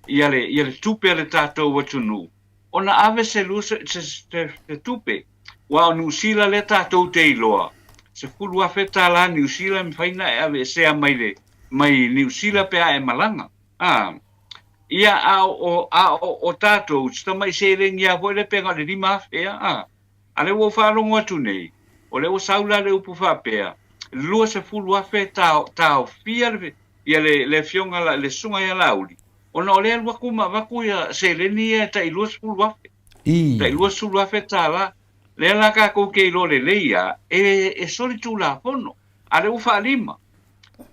ia le, ia le tupe a le tatou atunuu, ona ave se, se, se, se tupe. Aua o Niu Sila lea tatou te iloa, $10,000 Niu Sila e mafai ona e aveesea mai le, mai Niu Sila pe a e malaga. A, ia, a o, a o, o tatou, si tamai seleni lava foi lea pe na o le 5,000 ea, a. A lea ua ou faalogo atu nei, o lea ua sau la le upu faapea, 20,000 taofia le, ia le, le afioga la, le susuga ia Laauli, ona o lea e alu atu ma avatu ia seleni ia e tai 20,000. Tai $20,000, lea la tatou te iloa lelei lava, e, e solitulafono, a o lea ua faalima.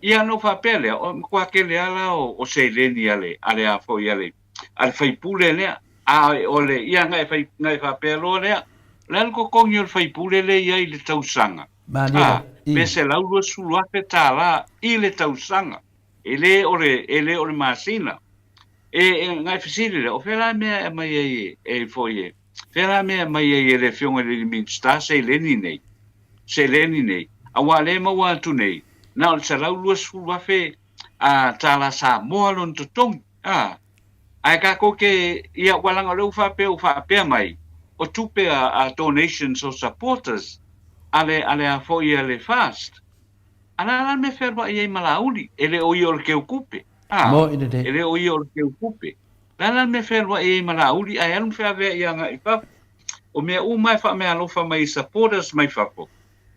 Ia ona ou faapea lea, o le matua tele lava la o, o seleni a le, a le a foi a le, a le faipule lea. A o le, ia na e fai, na e faapea loa lea, o le a le totogi o le faipule lea e i ai i le tausaga? Malie A, pe $120,000 i le tausaga, e le o le, e le o le masina. E, e, na e fesili lea, o fea la mea e aumai ai e, e foi e, fea la mea e aumai ai e le Afioga i le Minisita seleni nei, seleni nei, aua lea e maua atu nei, na o le $120,000 a tala Samoa lona totogi, a, ae tatou te, ia, ua leaga o lea ua faapea, ua faapea mai, o tupe a, a donations o supporters a le, a le a foi a le FAST. A o le a la le mea e fealuai ai ma Laauli? E le o ia o le keukupe. A, Moi lelei. e le o ia o le keukupe. O le a la le mea e fealuai ai ma Laauli ae alu ma feaveai agai i fafo? O mea uma e faameaalofa mai i supporters mai fafo,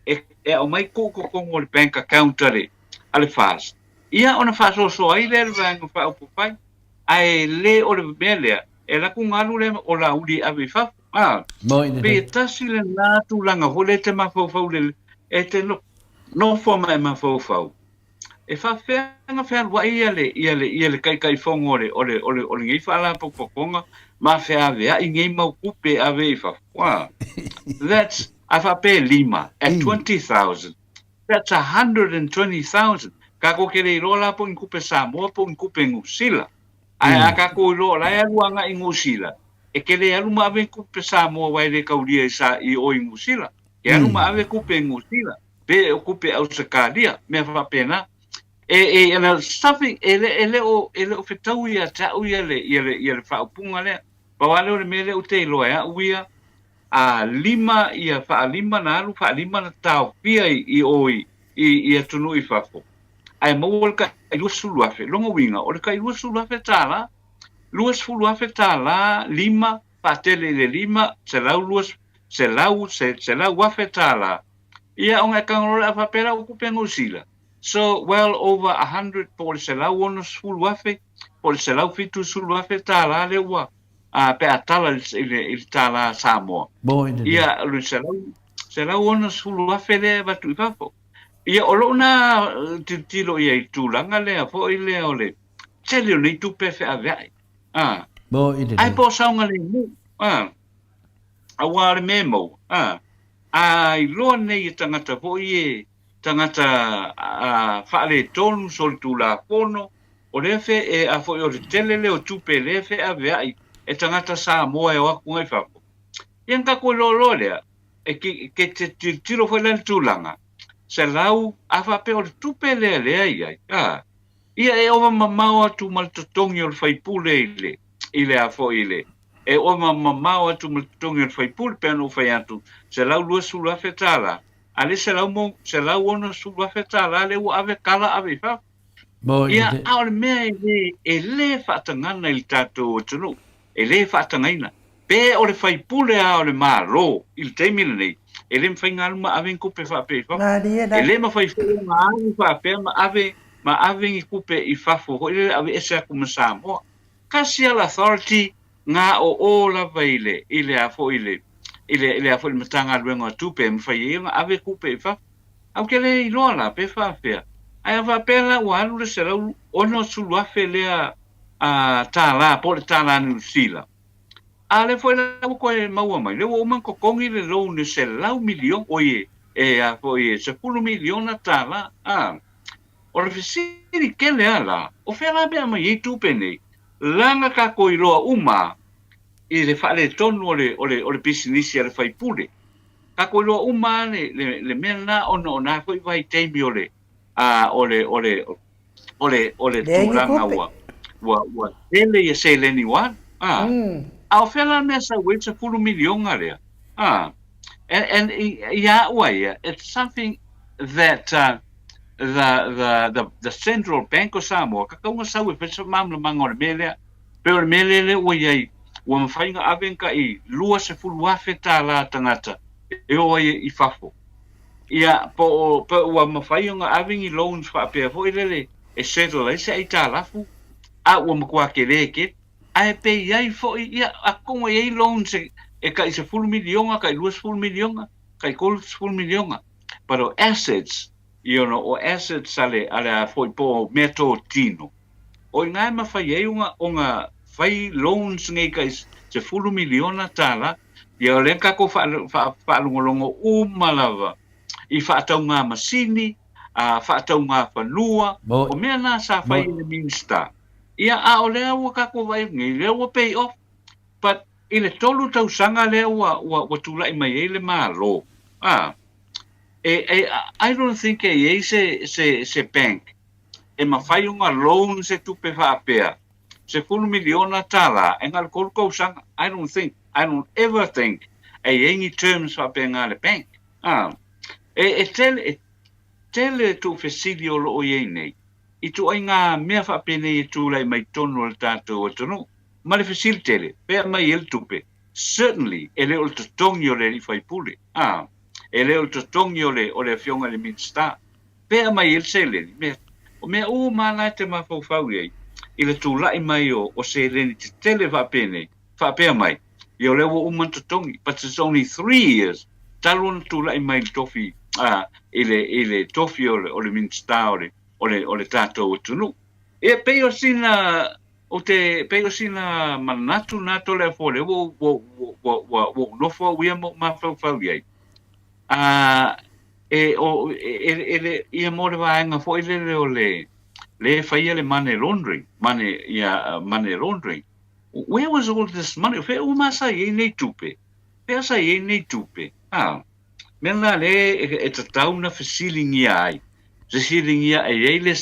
e, e aumai tuu i totonu o le bank account a le, a le FAST, ia ona faasoasoa ai lea e le Vaega Faaupufai. Ae le o le mea lea, e alu atu galu lea o Laauli e ave i fafo. A, Moi pe lelei. tasi lena tulaga foi lea e te mafaufau lelei, e te nofo ma e mafaufau, e faapefea ona fealuai ia le, ia le, ia le Taitaifono o le, o le, o le, o lenei Faalapotopotoga ma feaveai nei mau tupe e ave i fafo? A, that's, a faapea e lima, at 20,000, that's 120,000. Tatou te le iloa la po o ni tupe Samoa po o ni tupe Niu Sila. Ae a tatou iloa o la e alu agai i Niu Sila, e te le alu ma ave ni tupe Samoa aua e le taulia i sa, i o i Niu Sila. E alu ma ave tupe i Niu Sila, pe o tupe Ausetalia, mea faapena. E, e, and something, e le, e le o, e le o fetaui ia te au ia le, ia le, ia le faaupuga lea. Pau lava lea o le mea lea ou te iloa e au ia, a lima ia faalima na alu faalima na taofia i, i o i, i, i atunuu i fafo, ae maua le tai 20,000. Lona uiga, o le tai $20,000, $20,000 lima faatele i le lima, selau lua, selau, se, $100,000. Ia, ona e tago loa lea a faapea la ua tupe Niu Sila. So, well over 100 po o le $160,000 po o le $170,000 lea ua. a, pe a tala i le, i le tālā Samoa. Ia, o le $160,000 lea e avatu i fafo. Ia, o lou na tilotilo i ai i le tulaga lea foi lea o le tele o nei tupe e feaveai. A, ae po o saogalemu. A, aua o le mea e maua. A, a iloa nei e tagata foi e tagata a, faaletonu solitulafono, o lea fe, e, a foi o le tele lea o tupe lea e feaveai e tagata Samoa e o atu ngai fafo. Ia na tatou iloa loa lea, e ke, ke te tilotilo foi la i le tulaga, 100, a faapea o le tupe lea lea e i ai, a, ia e ova mamao atu ma le totogi o le faipule i le, i le a foi i le, e ova mamao atu ma le totogi o le faipule, pei ona ou fai atu, $120,000, a le $160,000 lea ua ave kala ave i fafo. Ia, a o le mea e le, e le faatagana i le tatou atunuu, e le faatagaina. Pe o le faipule a o le Malo i le taimi lenei, e le mafai ona alu ma ave ni tupe faapea i fafo. E le mafai foi ona alu faapea ma ave, ma ave ni tupe i fafo foi lele aveese atu ma Samoa. Tasi a le authority na o o lava i le, i le a foi i le, i le, i le a foi i le Matagaluega o Tupe e mafai ai ona ave tupe i fafo. Ae ou te le iloa la pe faapefea, ae a faapea la ua alu le $160,000 lea tālā po o le tālā Niu Sila, a lea foi la ua toe maua mai, lea ua uma ona totogi le loan e $100 miliona, oi e a foi e $10 miliona tālā, a. O le fesili tele lava la, o fea la mea aumai ai tupe nei, leaga tatou iloa uma i le faaletonu o le, o le, o le pisinisi a le faipule. Tatou iloa uma lava le, le, le mea lena ona o na foi vaitaimi o le, a, o le, o le, o le, o le Leai ni tulaga tupe. ua, ua, ua tele ia seleni ua alu. A, a o fea la le mea sau ai le 10 miliona lea? A, and, and i, ia au a ia, it's something that uh, the, the, the, the Central Bank of Samoa, tatau ona sau e fai se faamalamalamaga o le mea lea. Pei o le mea lea lea ua i ai, ua mafai ona ave ni tai $20,000 tagata e o ai i fafo. Ia, po o, po ua mafai ona ave ni loans faapea foi lele e settle ai se aitalafu, a ua matua tele tele. Ae pe i ai foi, ia, atonu e i ai loans e, e tai 10 miliona, tai 20 miliona, tai 30 miliona. But o assets, you know, o assets a le, a le a foi po o meatotino, O i ina e mafai ai ona, ona fai loans nei tai $10 miliona, ia o lea na tatou faalogologo uma lava i faatauga masini, a faatauga fanua, o mea na sa fai e le Minista. Ia, a o lea ua tatou vaai atu nei, lea ua pay off. But i le tolu tausaga lea ua, ua, ua tulai mai ai le Malo, a, e, e, I don't think e i ai se, se, se bank e mafai ona loan se tupe faapea, $10 miliona e na o le tolu tausaga. I don't think, I don't ever think e i ai ni terms faapena a le bank. A, e, e tele, e tele tuufesili o lo o i ai nei, i ituaiga mea faapenei e tulai mai totonu o le tatou atunuu. Ma le fesili tele, pea mai ai le tupe, certainly e le o le totogi o le alii faipule, a, e le o le totogi o le, o le afioga i le Minisita. Pea mai ai le seleni, mea, o mea uma lava la e te mafaufau i ai, i le tulai mai o, o seleni tetele faapenei, faapea mai, ia o lea ua uma ona totogi, but it's only 3 years talu ona tulai mai i le tofi, a, i le, i le tofi o le, o le Minisita o le, o le, o le tatou atunuu. Ia, pei o sina, ou te, pei o sina manatu na Toleafoa lea ua, ua, ua, ua, ua, ua ou nofo au ia ma ou mafaufau i ai. A, e, o, e, e, e le, ia mo le vaega foi lele o le, le e faia le money laundering, money, ia, money laundering. Where was all this money? Fea uma sa i ai nei tupe? Fea sa i ai nei tupe? A, mea la le e, e tatau na fesiligia ai. Fesiligia e i ai le,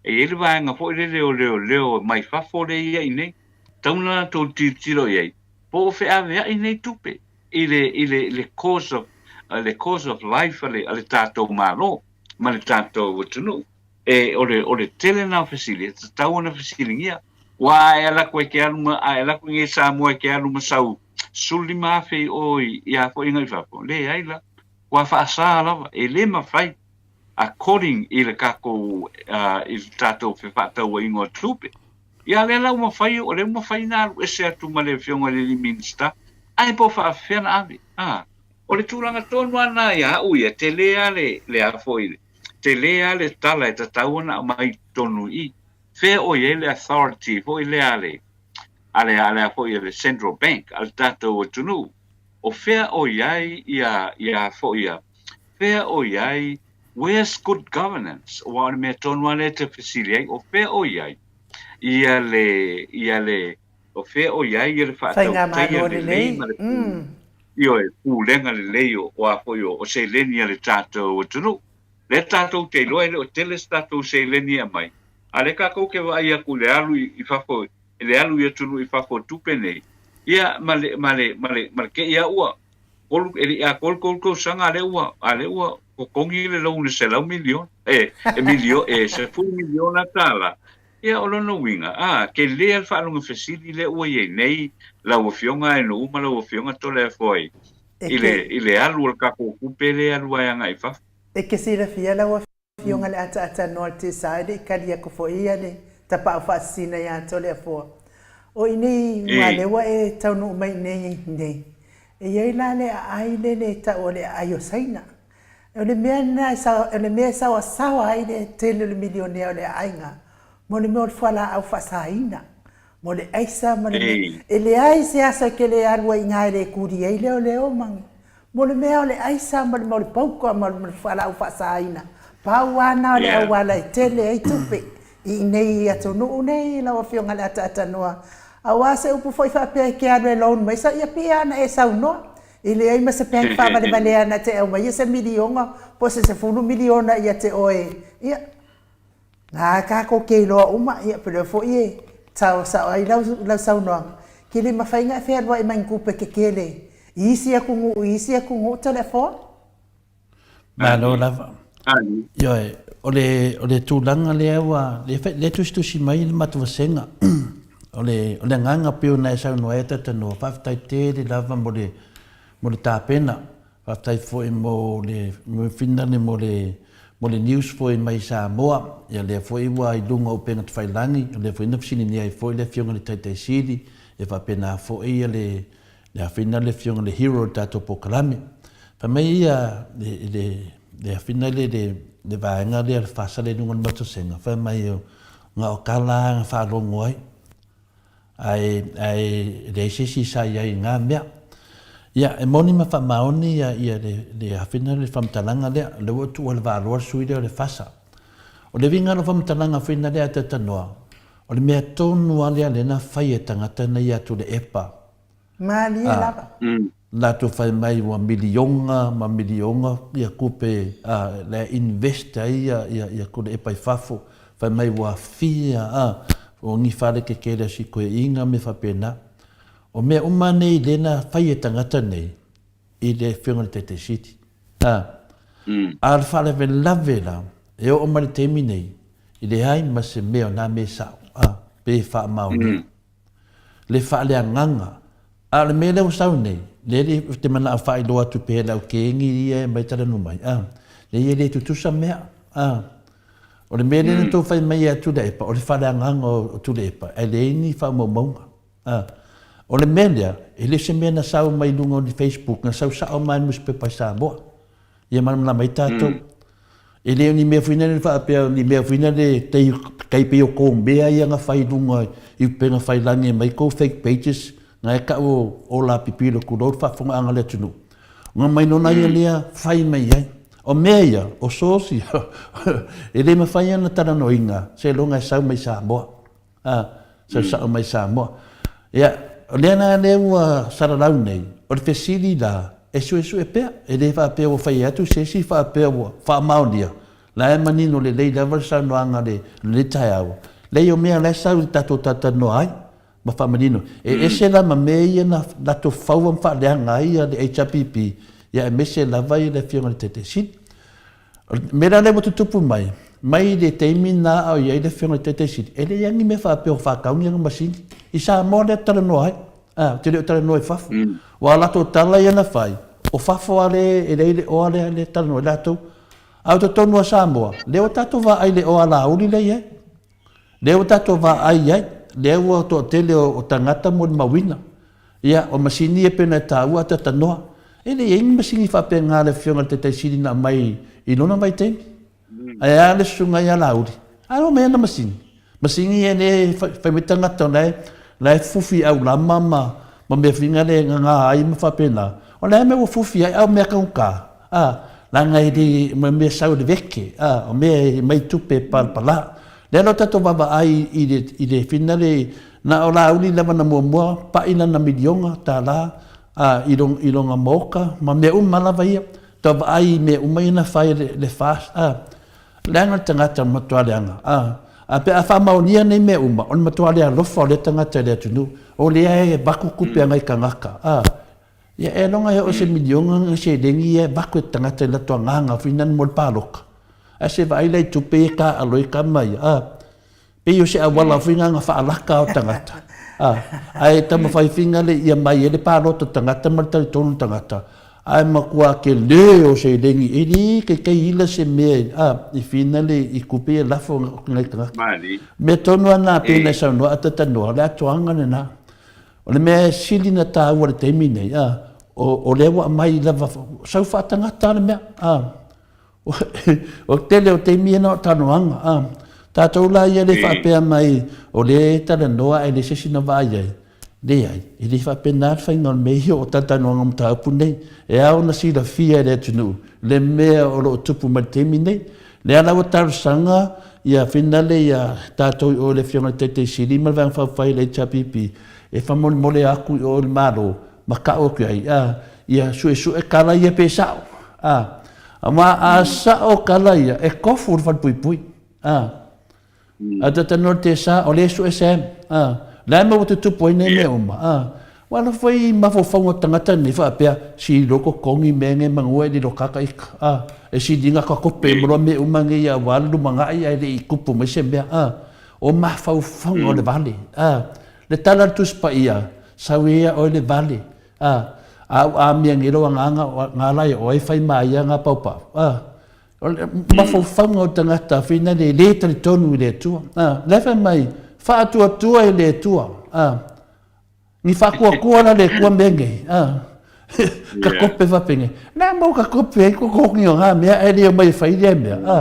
e i ai le vaega foi lele o leoleo mai fafo le ia i nei. Tatau na latou tilotilo i ai. Po o feaveai nei tupe i le, i le, le course of, le course of life a le, a le tatou Malo ma le tatou atunuu. E, o le, o le tele na o fesili, e tatau ona fesiligia. Ua a e ala atu ai ke alu ma, a e ala atu i Samoa e ke alu ma sau 15,000 i o i, i a foi ngai fafo. Leai la. Ua faasa lava, e le mafai according i le tatou, i le tatou fefaatauaiga o tupe. Ia lea la ua mafai, o lea ua mafai ona alu ese atu ma le Afioga i le alii Minisita, ae po o faafefea ona ave, a. O le tulaga tonu lava lena ia au ia, tele lava le, le a foi, tele lava le tala e tatau ona aumai i totonu i i. Fea o i ai le authority foi lea a le, a le, a le a foi a le Central Bank a le tatou atunuu. O fea o i ai ia, ia foi ia, fea o i ai, where's good governance? Aua o le mea tonu lava lea e te fesili ai, o fea o i ai ia le, ia le, o fea o i ai ia le faatautaia lelei ma le, ioe, pulega lelei o, o a foi o, o seleni a le tatou atunuu. Lea tatou te iloa e le o tele se tatou seleni e aumai, a o lea tatou te vaai atu i le alu i fafo, i le alu i atunuu i fafo o tupe nei, ia, ma le, ma le, ma le, ma le te i lava ua kolu, e le i atoa le kolu tausaga a lea ua, a lea ua totogi le loan e selau miliona, e, e milio, e sefulu miliona tala. Ia, o lona uiga, a, tele lava le faalogo fesili lea ua i ai nei lau Afioga Aenu'u ma lau Afioga Toleafoa i, i le, i le alu o le tatou tupe lea e alu ai agai i fafo. E te silafia lau Afioga le ataata noa o le tesa e le i kali aku foi ia le tapaau faasisina ia Toleafoa. O i nei ua lea ua e taunuu mai i nei, e i ai la le aai lele e tau o le aai o Saina. O le mea lena e sao, o le mea e saoasaoa ai le tele o le milionea o le aaiga, mo le mea o le fualaau faasaina, mo le aisa ma le mea, e leai se aso e te le alu ai i ina e le kuli ai leoleo ma ni, mo le mea o le aisa ma le mea o le pauka ma le fualaau faasaina, pau lava lena o le auala e tele ai tupe i inei atunuu nei lau Afioga i le Ataatanoa. Aua se upu foi faapea e te alu e loan mai sa, ia pei lava ona e saunoa, E leai ma se bank faavalevalea na te aumaia se miliona po o se sefulu miliona ia te oe. Ia, na tatou te iloa uma, ia pele foi e sao sao ai lau, lau saunoaga, ke le mafai ona e fealuai mai ni tupe tetele i isi atunuu, i isi atunuu Toleafoa. Malo lava. Ioe, o le, o le tulaga lea ua, lea, lea tusitusi mai le matou vasega. O le, o le agaga pei ona e saunoa ai Atatanoa, faafetai tele lava mo le, mo le tapena. Faafetai foi mo le, mo le finale mo le, mo le news foi mai Samoa. Ia lea foi ua i luga o upega tafailagi, o lea foi na fesiligia ai foi le Afioga i le Taitai Sili, ia faapena foi le, Le afina le afioga le hero o le tatou polokalame. Fai mai ia le, le, le afina le, le, le vaega lea le fasale i luga o le matosega, fai mai o na o tala na faalogo ai, ae, ae leai se isi sa i ai i na mea. Ia, e moni ma faamaoni ia, ia le, le afina le faamatalaga lea, o lea ua tuua le vaaloa le sui lea o le fasa. O le uiga o le faamatalaga foi na lea a Talanoa, o le mea tonu lava lea lea na fai e tagata na ia Tuilaepa. Malie lava. Latou fai mai ua miliona ma miliona ia tupe a la e invest ai ia ia ia Tuilaepa i fafo, fai mai ua fia a o ni fale tetele a si toeaina mea faapena. O mea uma nei lea na fai e tagata nei i le Afioga i le Taitai Sili. A a o le faalavelave la e oo mai le taimi nei e leai ma se mea o na mea sao a pe faamaonia. Le faaleagaga. A o le mea lea ua sau nei, lea le ou te manao faailoa atu pea i lau kegi ia e mai talanoa mai, a, leai e le tutusa mea, a. O le mea lea na tou fai mai ia Tuilaepa, o le faaleagaga o Tuilaepa, ae leai ni faamaumauga, a. O le mea lea, e le o se mea na sau mai luga o ni Facebook, na sau sao mai le nusipepa i Samoa. Ia malamalama ai tatou. E le o ni mea foi lea faapea o ni mea foi lea tai, tai pei o kou mea ia na fai i luga i upega tafailagi e aumai kou fake pages na e tau o Ola Pipilo tulou le faafofogaaga a le atunuu. Ona mai nona ia lea fai mai ai. O mea ia, o source ia, e le mafai ona talanoaina seiloga e sau mai Samoa. A, sau sao mai Samoa. Ia, o lea la lea ua salalau nei, o le fesili la, e suesue pea, e le faapea ua fai atu se isi faapea ua faamaonia, la e manino lelei lava le saunoaga i lenei taeao, leai o mea la e sau i le tatou talatalanoa ai ma faamanino. E ese la ma mea ia na latou faua ma faaleaga ai le HRPP, ia aemaise lava le Afioga i le Taitaifono. O le mea la lea ua tutupu mai, mai le taimi na a o i ai le Afioga i le Taitai Sili, e leai lava ni mea faapea o faatau ni ana masini. I Samoa lea e talanoa ai, a, ou te le o talanoa i fafo. Aua o latou tala ia na fai, o fafo lava lea e leai le oa lea e talanoa ai latou. A o totonu o Samoa, lea ua tatou vaai i le oa alauli lea e i ai. Lea ua tatou vaai i ai. lea ua toatele o tagata molimauina. Ia, o masini ia pei ona e taua a tatanoa. E le i ai ni masini faapena a le Afioga i le Taitai Sili na aumai i lona vaitaimi. Ae a le susuga ia Laauli? A o mai ana masini. Masini ia lea e fai mai tagata o la e, la e fufi aulama ma, ma mea foi na le gaga ai ma faapena. O le a mea ua fufi ai, a o mea taugata, a, leaga e le, o mea sau i le veke, a, o mea e mai tupe e palapala. Lea la o tatou vaavaai i le, i le fina le, na o Laauli lava na muamua pa'i lana miliona tala, a, i lona, i lona maota ma mea uma lava ia. Tau vaai i mea uma ia na fai e le, le FAST, a, leaga le tagata o le matua leaga, a. A pe a faamaonia nei mea uma, o le matua le alofa o lea tagata i le atunuu, o lea e avatu tupe a nai tagata, a. Ia e loga e oo se miliona nai seleni ia e avatu e le tagata i latou agaga foi nani mo le paloka. Ae se vaai la i tupe ia e taaalo ai tama ia, a. Pei o se auala foi na na faalaka o tagata, a. Ae taumafai foi le ia mai ai le palota o tagata ma le talitonu o tagata, ae matua tele o seleni e le taitai ila se mea a i fina le i tupe ia lafo i nai tagata. Mea tonu lava na pei ona e saunoa a tatanoa, o le atoaga lena. O le mea e sili na taua i le taimi nei, a, o, o lea ua aumai lava, sau faatagata le mea, a. O le tele o taimi ia na o talanoaga, a. Tatou la ia le faapea mai o lea e talanoa ae leai se isi na vaai ai. Leai, e le faapena le faiga o le mea ia o talatalanoaga o mataupu nei. E ao ona silafia e le atunuu le mea o lo o tupu mai i le taimi nei. Lea la ua talosaga ia finale ia tatou i o i le Afioga i le Taitai Sili ma le Vaega Faaupufai a le HRPP e faamolemole atu i o i le Malo ma tau atu i ai, a, ia suesue tala ia pe sao, a. Aua a sao tala ia, e tofu le falepuipui, a. A tatanoa le tesa, o lea e sue Sam, a. Le a mea ua tutupu ai nei mea uma, a. Ua ala foi i mafaufauga o tagata nei faapea, sili loa totogi mea nei manu e lilo kaka ika, a. E sili na ka kope ma loa mea uma nei aua le lumanai ae le i tupu mai se mea, a. O mafaufauga o le vale, a. Le tala a le Tusi Paia, Sau ia oe le vale, a, a ua amia nei lou agaga o nga la ia oe fai ma ia nga paupau, a. O le mafaufauga o le tagata whina le le talitonu i le Atua, a. La e fai mai, faatuatua i le Atua, a. Ni faatuatua la le Atua mea nei, a. Ka kope faapene. Na mau ka kope ai ko koki o ngā mea, e le o mai e whai lea mea, a.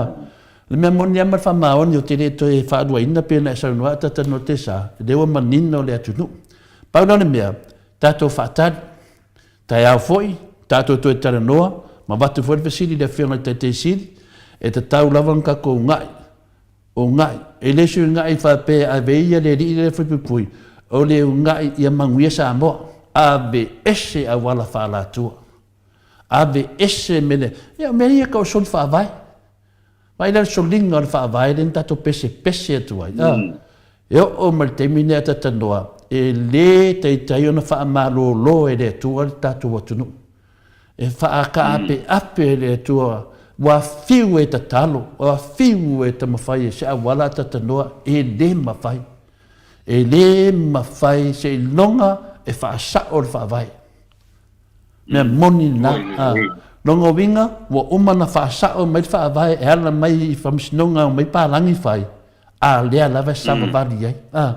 Le mea moni lava ma le faamaoni o te le toe faaluaina pei ona e saunoa a tatanoa te sa, lea ua manino le atunuu. Pau la o le mea, tatou faatali, taeao foi, tatou toe talanoa, ma avatu foi le fesili i le Afioga i le Taitai Sili, e tatau lava ona tatou una'i, una'i, e le se una'i faapea ave ia le alii lea e fuipuipui, o le una'i ia manuia Samoa, aveese auala faaalatua, aveese mea lea, ia o mea ia e tau o soli faavae. Vaai la le soliga o le faavae lea na tatou pesepese atu ai. A, e oo mai le taimi lenei a tatanoa, e le taitai ona faamalolo e le Atua le tatou atunuu. E faakaapeape e le Atua, ua fiu e tatalo, ua fiu e taumafai e se auala a tatanoa, e le mafai. E le mafai seiloga e faasao le faavae. Mea moni lena. A, lona uiga, ua uma ona faasao mai le faavae e ala mai i faamasinoga e omai palagi fai, a lea lava e savavali ai. A,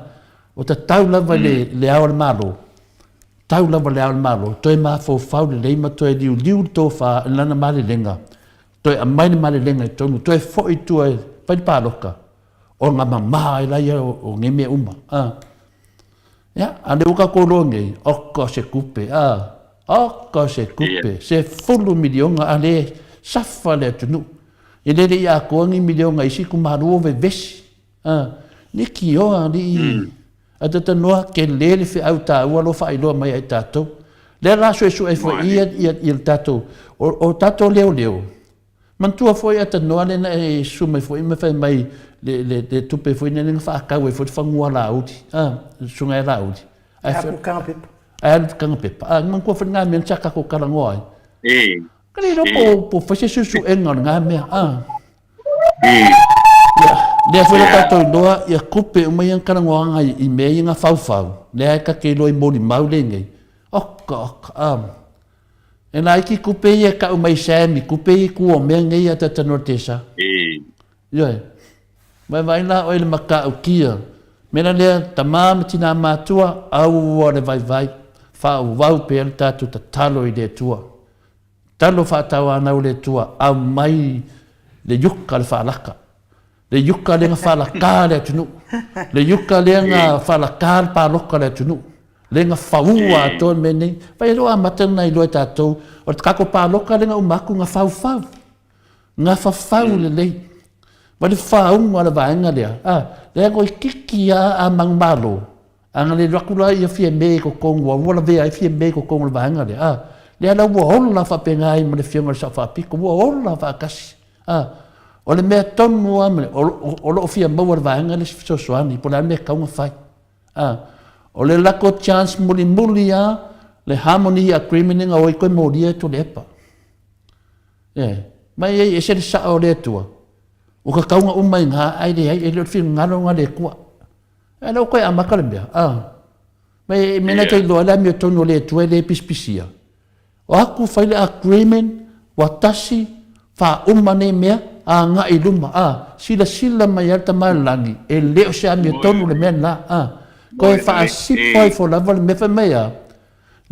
ua tatau lava i le, le Ao o le Malo, tau lava le Ao o le Malo, toe mafaufau lelei ma toe liuliu le tofa i lana malelega, toe aumai le malelega i totonu, toe foi i tua e fai le palota, ona mama ai laia o nei mea uma. A. Ia, a lea ua tatou iloa nei, oka se tupe, a, oka se tupe, 10 miliona, a le safa le atunuu. E le le i atoa ni miliona i isi itumalo ua vevesi, a, leitioa alii, a tatanoa tele le feau taua lo faailoa mai ai tatou. Lea la suesue foi ia, ia, ia le tatou, o tatou leoleo, Manatua foi a tanoa lea na e susu mai foi ma fai mai le, le, le tupe foi lea na faatau ai foi le fanua Laauli, a, le susuga ia Laauli. Ae alu kanga pepa. Ae alu kanga pepa. A, manatua foi ngā mea na sa tatou talanoa ai. E. Ka le iloa po, po fai se suesuega o ngā mea, a. E. Ia, lea foi la tatou iloa, ia kupe uma ia talanoaga i mea ia na faufau, lea e ta te iloa i molimau lenei. Oka, oka, a. E laiti kupe ia e kau mai Sam i kupe i tua o mea nei a tata no te sa. E. Ioe. Vaivai la oe le matautia. Mea la lea, tama ma tinā matua, aua le vaivai, faaauau pea le tatou tatalo i le Atua. Tatalo faatauanau le Atua, aumai le iuka le faalaka. Le iuka lea na faalaka le atunuu. Le iuka lea na faalaka le paloka le atunuu. Lea na faua atoa le mea nei. Vai e le o amata ona iloa e tatou, o le tatou paloka lea na uma atu na faufau. Na fafau lelei. Vai le faauga o le vaega lea, a, lea toeitiiti lava a manumalo, a na le alu atu la ia Fiame i totonu ua ua lavea ai Fiame i totonu o le vaega lea, a, lea la ua ola faapena ai ma le Afioga i le Sao Faapito, ua ola faatasi. A, o le mea tonu lava o lo o fia maua e le vaega lea se fesoasoani po o le a le mea e tatau ona fai. A, o le lako chance mulimuli lava le harmony agreement lea na o ai toe molia e Tuilaepa. E, mai ai ese le sao o le Atua, ua tatau ona uma i ina, ae leai, e le o le finagalo lena o le Atua. Ae lea ua toe amata le mea, a. Mai e mea na te iloa ai le amiotonu o le Atua e le pisipisia. O atu fai le agreement, ua tasi, faauma nei mea, agai i luma, a. Silasila mai lava le Tama i le Lagi, e le o se amiotonu le mea lena, a. Toe faasipa ifo lava le mea fai mai a,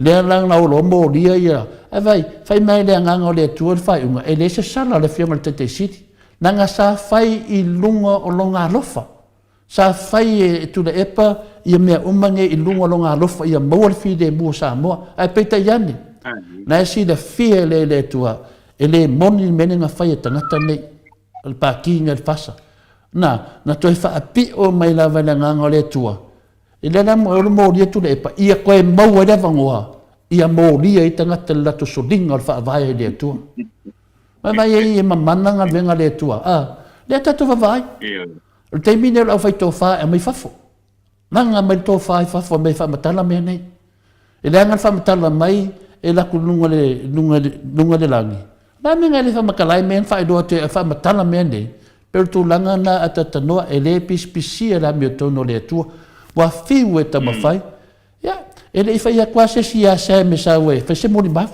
Lea la na olo molia ia, ae vaai, fai mai le Agaga o le Atua le faaiuga, e leai se sala a le Afioga i le Taitai Sili, leaga sa fai i luga o lona alofa. Sa fai e Tuilaepa ia mea uma nei i luga o lona alofa ia maua le filemu o Samoa. Ae peitai ane, na e silafia e le Atua, e le moni le mea lea na fai e tagata nei, o le Pati nei o le FASA. Na, na toe faapio mai lava e le Agaga o le Atua, E lea la e ono molia Tuilaepa ia toe maua ai le avanoa ia molia ai tagata i le latou soliga o le Faavae i le Atua. Vaavaai ai e mamana galuega a le Atua, a lea tatou vaavaai. O le taimi lenei o le aufaitofa e aumai fafo. Laga mai le tofa i fafo e aumai e faamatala mea nei. E leaga le faamatala mai e laku luga le luga le luga le lagi. O le a mea na e le faamatala ai mea na faailoa atu e faamatala mea nei? Pei o le tulaga na a tatanoa e le pisipisia le amiotonu o le Atua. Ua fiu e taumafai. Ia, e le i fai atu lava se isi ia Sam e sau e fai se molimau.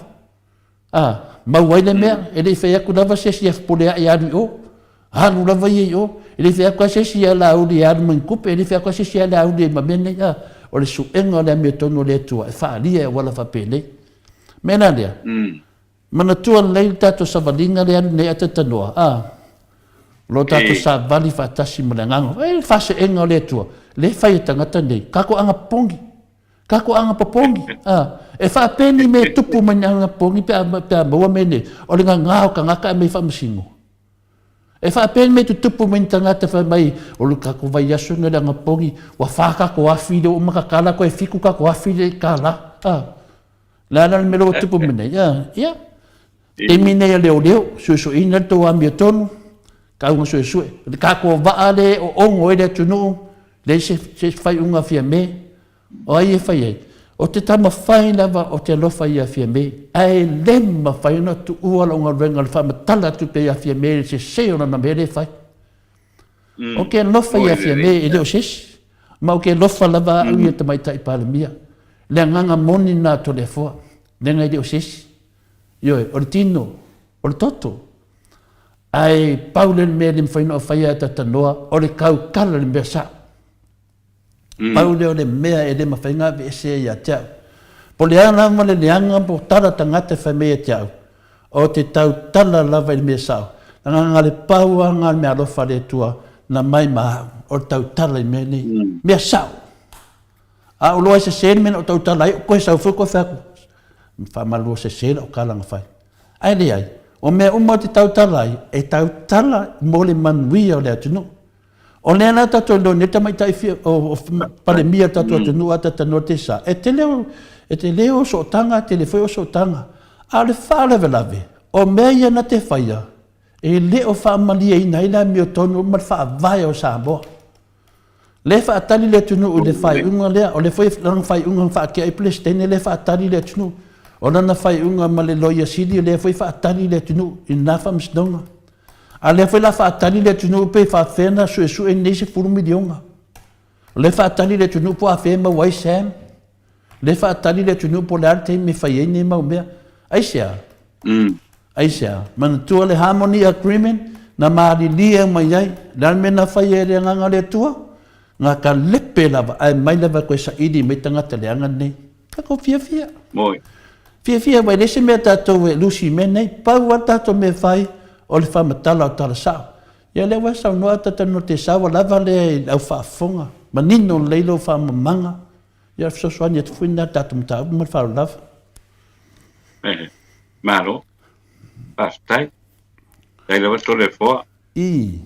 A, mau ai le mea, e le i fai atu lava se isi ia Fepuleai e alu i o. Alu lava ia i o. E le i fai atu lava se isi ia Laauli e alu ma ni tupe, e le i fai atu lava se isi ia Laauli ma mea nei. A, o le suega o le amiotonu o le Atua e faaalia e auala faapenei. Mea la lea, manatua lelei le tatou savaliga lea alu nei a Tatanoa, a, o lo tatou savali faatasi ma le Agaga. E, le faaseega o le Atua, lea e fai e tagata nei, tatou aga popogi. Kako aga popogi, a, e faapeni mea e tupu mai ni aga popogi pe a, pe a maua mea nei, o le gagā o tagata ae mei faamasino. E faapeni mea e tutupu mai ni tagata fai mai, o le kako vaiaso nei o le aga popogi, ua whā kako afi le ua uma kakala koe fiku kako afi le kālā. A, le a la le mea lea ua tupu mai nei, a, ia, taimi nei a leoleo, suesueina le tou amiotonu, kauga suesue. Le kako vaa le o ogo ai le atunuu, leai se, se faaiuga a Fiame, O ai e fai ai? O te taumafai lava o te alofa ia Fiame, ae le mafai ona tuua lau galuega o le faamatala atu pea ia Fiame i le sese o lana mea lea e fai. Ou te alofa ia Fiame e le o se isi, ma ou te alofa lava au ia Tamaitai Palemia. Le agaga moni lena a Toleafoa, leaga e le o se isi. Ioe, o le tino, o le toto. Ae pau lea o le mea e le mafai ona faia e Tatanoa, o le tautala i le mea sao. Pau lea o le mea e le mafai ona aveesea ia te au. Po o le a lava le leaga po o tala tagata e fai mai ia te au, ou te tautala lava i le mea sao. Leaga le pau lava lena o le meaalofa a le Atua na mai ma au, o le tautala i mea nei. Mea sao. A ou iloa e sese le mea na ou tautala ai, koe sau foi koe fai atu, faamalulu sese lau tala na fai. Ae leai, o mea uma ou te tautala ai, e tautala mo le manuia o le atunuu. O lea la tatou iloa nei tamaitai fia, o, o Palemia o tatou atunuu a tatanoa te sa, e tele o, e tele o sootaga, e tele foi o sootaga. A o le faalavelave, o mea ia na te faia, e le o faamalieina ai le amiotonu ma le faavae o Samoa. Lea e faatali le atunuu i le faaiuga lea, o le foi lana faaiuga na faatea ai Peresetene lea e faatali le atunuu. O lana faaiuga ma le Loia Sili lea foi e faatali le atunuu i lena faamasinoga. A lea foi la faatali le atunuu pe faafefea ona suesue nei 10 miliona. O lea faatali le atunuu po o afea e maua ai Sam. O lea faatali le atunuu po o le a le taimi e fai ai nei mau mea. Aisea? Aisea? Manatua le Harmony Agreement na malilie mai ai. O le a le mea na fai e le Agaga o le Atua? Gakalepe lava, ae mai lava koe saili mai tagata leaga nei. Tatou fiafia. Moi. Fiafia aua e leai se mea tatou e lusi i mea nei. Pau lava le tatou mea e fai, o le faamatala o tala sao. Ia lea ua saunoa Tatanoa Tesau ua lava lea i le au faafofoga, manino lelei lou faamamaga. Ia o le fesoasoani atu foi lena i le tatou mataupu ma le faaaloalo lava. Malo. Faafetai. Faafetai lava Toleafoa. Ii.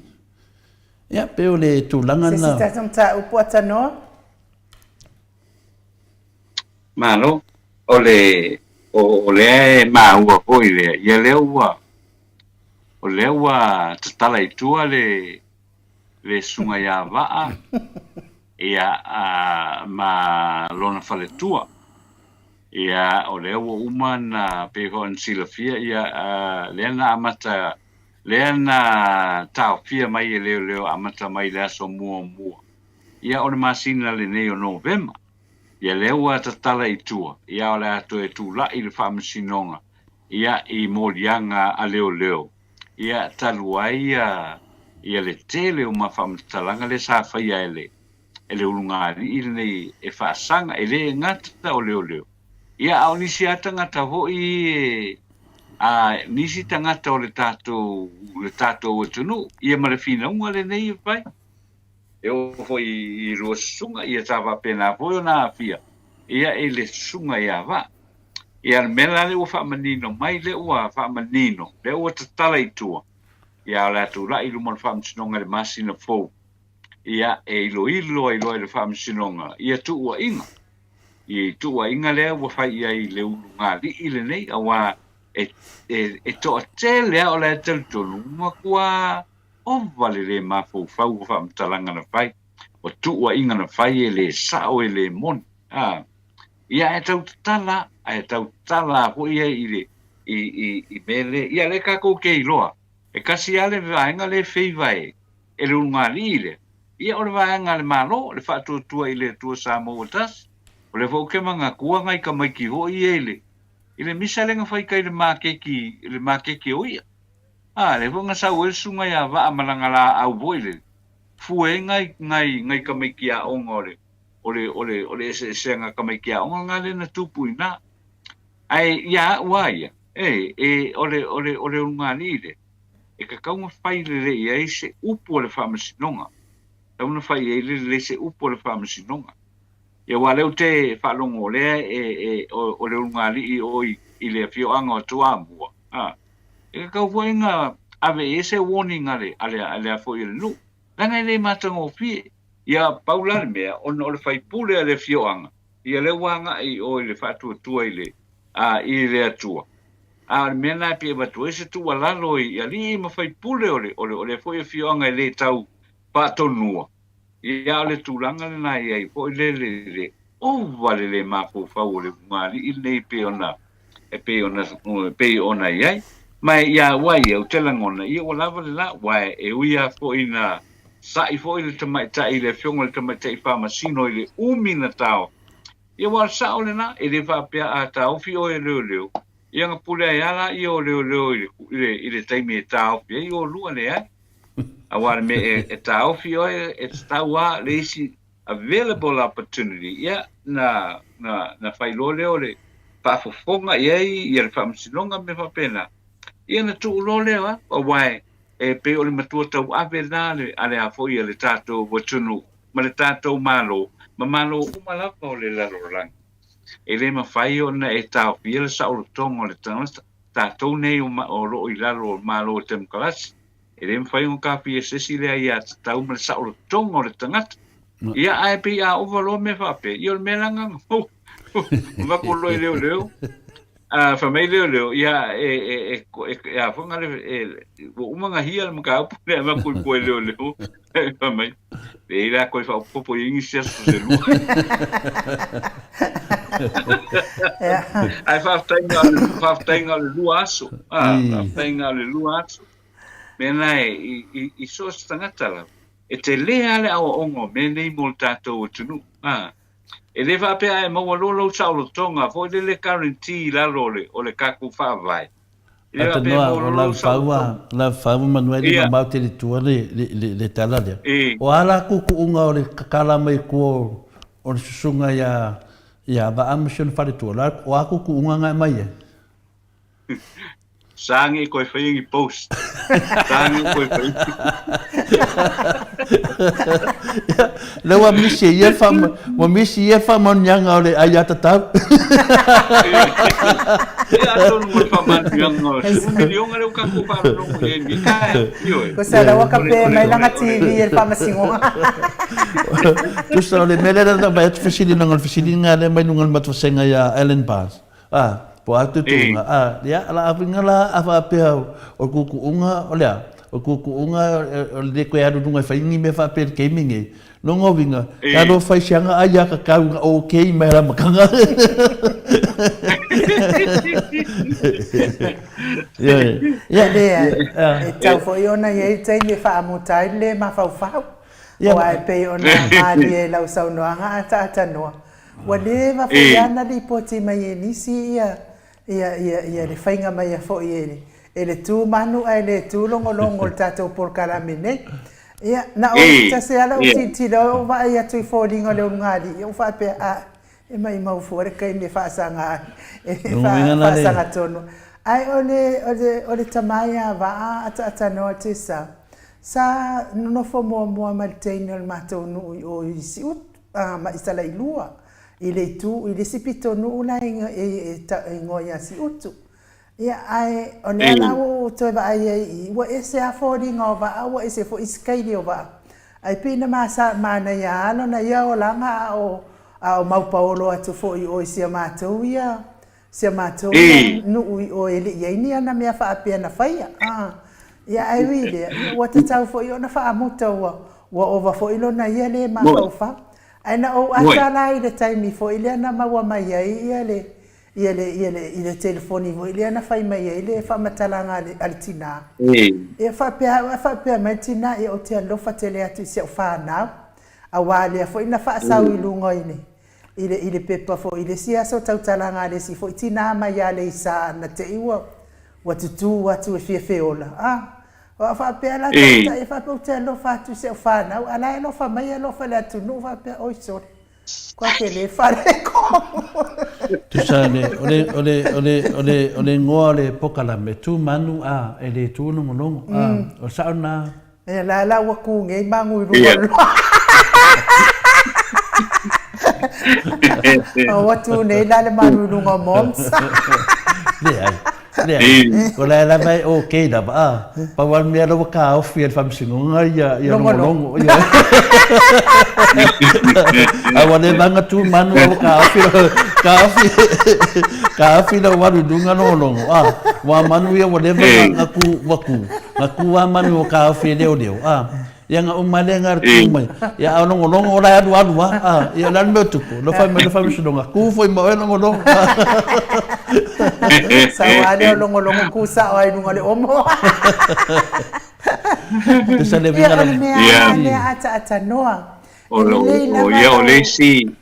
Ia, pei o le tulaga lena. Se isi tatou mataupu Atanoa? Malo. O le, o lea e maua foi lea, ia lea ua, o lea ua tatala i tua le, le susuga ia Vaa, ia, a, ma lona faletua. Ia, o lea ua uma na, pei foi ona silafia, ia, a, lea na amata lea na taofia mai e leoleo amata mai i le aso muamua, ia o le masina lenei o Novema. Ia lea ua tatala i tua, ia o le a toe tulai le faamasinoga ia i moliaga a leoleo, ia talu ai ia ia le tele o ma faamatalaga lea sa faia e le e le ulugalii lenei e faasaga, e le gata o leoleo, ia a o nisi lava tagata foi e a nisi tagata o le tatou le tatou atunuu, ia ma le finauga lenei e fai. E oo foi i lua susuga, ia sa faapena foi ona aafia ia i le susuga ia Vaa. Ia le mea la lea ua faamanino mai, lea ua faamanino, lea ua tatala i tua, ia o le a tulai i luma o le Faamasinoga i le masina fou, ia e iloilo ai loa e le Faamasinoga ia tuuaiga, i tuuaiga lea ua fai i ai le ulugalii lenei, aua e, e, e toatele lava o la e talitonu ua matua ova le lē mafaufau o faamatalaga na fai, o tuuaiga na fai e lē sao e lē moni. A, ia ae tau tatala, ae tau tatala foi ia i le, i, i, i mea lea. Ia lea tatou te iloa, e tasi lava le vaega lea e feiva e, e le ulugalii lea, ia o le vaega a le Malo, le Faatuatua i le Atua Samoa ua tasi. O lea foi ou te manatua nai tamaiti foi ia i le, i le misa lea na fai tai i le maketi, i le maketi o ia. A, lea foi na sau ai le susuga ia Vaa ma lana laau foi lele, fue ai nai, nai, nai tamaiti aoga o le, o le, o le, o le eseeseaga tamaiti aoga lena lea na tupu i ina. Ae ia au a ia, e, e, o le, o le, o le ulugalii lea, e tatau ona fai lelei i ai se upu a le Faamasinoga. Tatau ona fai i ai lelei se upu a le Faamasinoga. Ia aua o lea ou te faalogo o lea e, e, o, o le ulugalii o i, i le afioaga o Toamua, a, e tatau foi ona ave i ai se warning a le, a le, a le a foi a le nuu. Leaga e le matagofie. Ia pau la le mea, ona o le faipule a le afioaga, ia lea ua agai i o i le faatuatua i le, a, i le Atua. A o le mea lena e pei e avatu ai se tuualalo i alii ma faipule o le, o le, o lea foi afioaga e le tau faatonua, Ia, o le tulaga lena e i ai foi le, le, le ova le le mafaufau o le ulugalii lenei e pei ona, e pei ona, e pei ona i ai. Ma ia au a ia, ou te lagona, ia ua lava le la, aua e ui lava foi ina sa'i foi le tamaitai, le afioga i le tamaitai faamasino i le umi na taofi. Ia, aua o le sao lena, e le faapea a taofi oe e leoleo, ia ona pule ai lava lea o leoleo i le, i le, i le taimi e taofi ai oulua, leai. Aua le mea e, e taofi oe, e tatau lava le isi available opportunity, ia, na, na, na fai loa lea o le faafofoga i ai ia le faamasinoga ma mea faapena, ia na tuu loa lea lava, aua e, e pei o le matua tauave lena a le, a le a foi a le tatou atunuu ma le tatou Malo, ma Malo uma lava o le lalolagi. E le mafai ona e taofia le saolotoga o le tagata, tatou nei o, o lo o i lalo o le Malo Temokarasi, E le mafai ona kafia e se isi le aiatatau ma le saolotoga o le tagata. Ia, ae pei a ova loa mea faapea, ia o le mea la na avatu loa i leoleo, a fai mai leoleo, ia e, e, e, e, e a foi na le, e, ua uma na hia le mataupu lea avatu i tua i leoleo, fai mai, leai la koe faaopoopo i ai nisi aso se lua. Ae faafetai na o le, faafetai na o le lua aso. Ah, faafetai na o le lua aso. Mea na e, i, i, i so o se tagata lava, e tele lava le aoaoga o mea nei mo le tatou atunuu. Ah, e le faapea a e maua loa lou saolotoga foi lele guarantee i lalo o le, o le tatou faavae. E le faapea e Atanoa, o maulolo lau sau fau a, sau. lau fau manu e le Ia. mamao tele tua le, le, le, le tala lea. E. O a la kukuuga o le kakala mai tua o, o le susuga ia, ia Vaa ma si ona faletua, la, o a kukuuga na e aumai ai? Sagi koe whai ni post. Sagi koe whai. Lea ua misi e ia le faama, ua misi ia le faamanuiaga o le aiatatau. Ia atonu mo le faamanuiaga o se miliona lea ua tatou faalologo i ai nei taeao. Ioe. Ko sa laua ka pe mai langa TV e le faamasinoga. Tusa o le mea lea na vaai atu fesilinaga o le fesiliga lea mai luga o le matou ia Alan Barnes. A, po o a tuutuuga, a, ia, o le a uiga la a faapea o le tuutuuga o le a? O le tuutuuga o le le toe alu i luga e fai ni mea faapea i le taimi lenei. Lona uiga, e alu e fai se aga ai aiatatau na okay mai le amataga. Ioe. Ia, E leai, e tatau foi ona i ai le taimi e faamuta ai le le mafaufau. Aua e pei ona malie i lau saunoaga a taatanoa, Ua leva foi lava na lipoti mai e nisi ia ia ia ia le faiga mai foi e le e le tu manu ae le tu logologo o le tatou polokalame nei. Ia, na o se tasi lava lau tilotilo ou vaai atu i foliga o le ulugalii, ou faapea, a, e maimau fua le taimi e faasaga ai, e faasaga tonu. Ae o le, o le, o le tama ia Vaa Ataatanoa Tessa, sa nonofo muamua mai le teine o le matou nuu i o i Siutu. ma i Salailua, i le itu, i le isi pitonuu la e igoa ia Siutu. Ia, ae o lea la ua ou toe vaai ai i i, ua ese lava foliga o vaa, ua ese foi sikaili o vaa. Ae pei na manaia lava lona ia olaga a o, a o maupaolo atu foi i o i si a matou ia, si a matou ia nuu i o e le i i ai ni ana mea faapea na faia. Ia, ae ui i lea, ia ua tatau foi ona faamuta ua, ua ova foi lona ia le mafaufau. Ae na ou ata la i le taimi foi lea na maua mai ai ia le, ia le, ia le, i le telefoni foi lea na fai mai ai le faamatalaga a le, a le tinā. Ia faapea au, ae faapea mai le tinā, ia ou te alofa tele atu i si au fanau, aua lea foi na faasau i luga i le, i le, i le pepa foi i le isi aso tautalaga a le isi foi tinā mai Aleisa na te i ua, ua tutū atu e fia feola. A, o au faapea la taitai e faapea ou te alofa atu i si au fanau, a la e alofa mai e alofa i le atunuu faapea, oi sole, kua te le faaletonu. Tusa o le, o le, o le, o le, o le, o le igoa o le pokalame, tu manu, a, e le tu logologo, a, o le sao lena. Ia la la ua ku nei magu i luga o le loa. Ua tu nei la le malu i luga o moms. Leai, leai. O la e lava e okay lava, a. Pau lava le mea la ua taofi e le Faamasinoga ia, ia logologo. A ua leva ona tu manu a ua taofi, taofi, taofi lau alu i luga logologo, a. Ua manu ia ua leva ona tu, ua tu. Na tu a manu o kaofi e leoleo, a, ia na uma lea na tu mai. Ia a logologo o la e alualu a, a, ia o le a le mea o tupu? Na fai mai le faamasinoga, tu foi ma oe logologo. Sau lava lea o logologo ku sao lava i luga o le omo. Tusa le Ia uiga o le mea lava lea ataatanoa. E lelei lava Ia o le isi,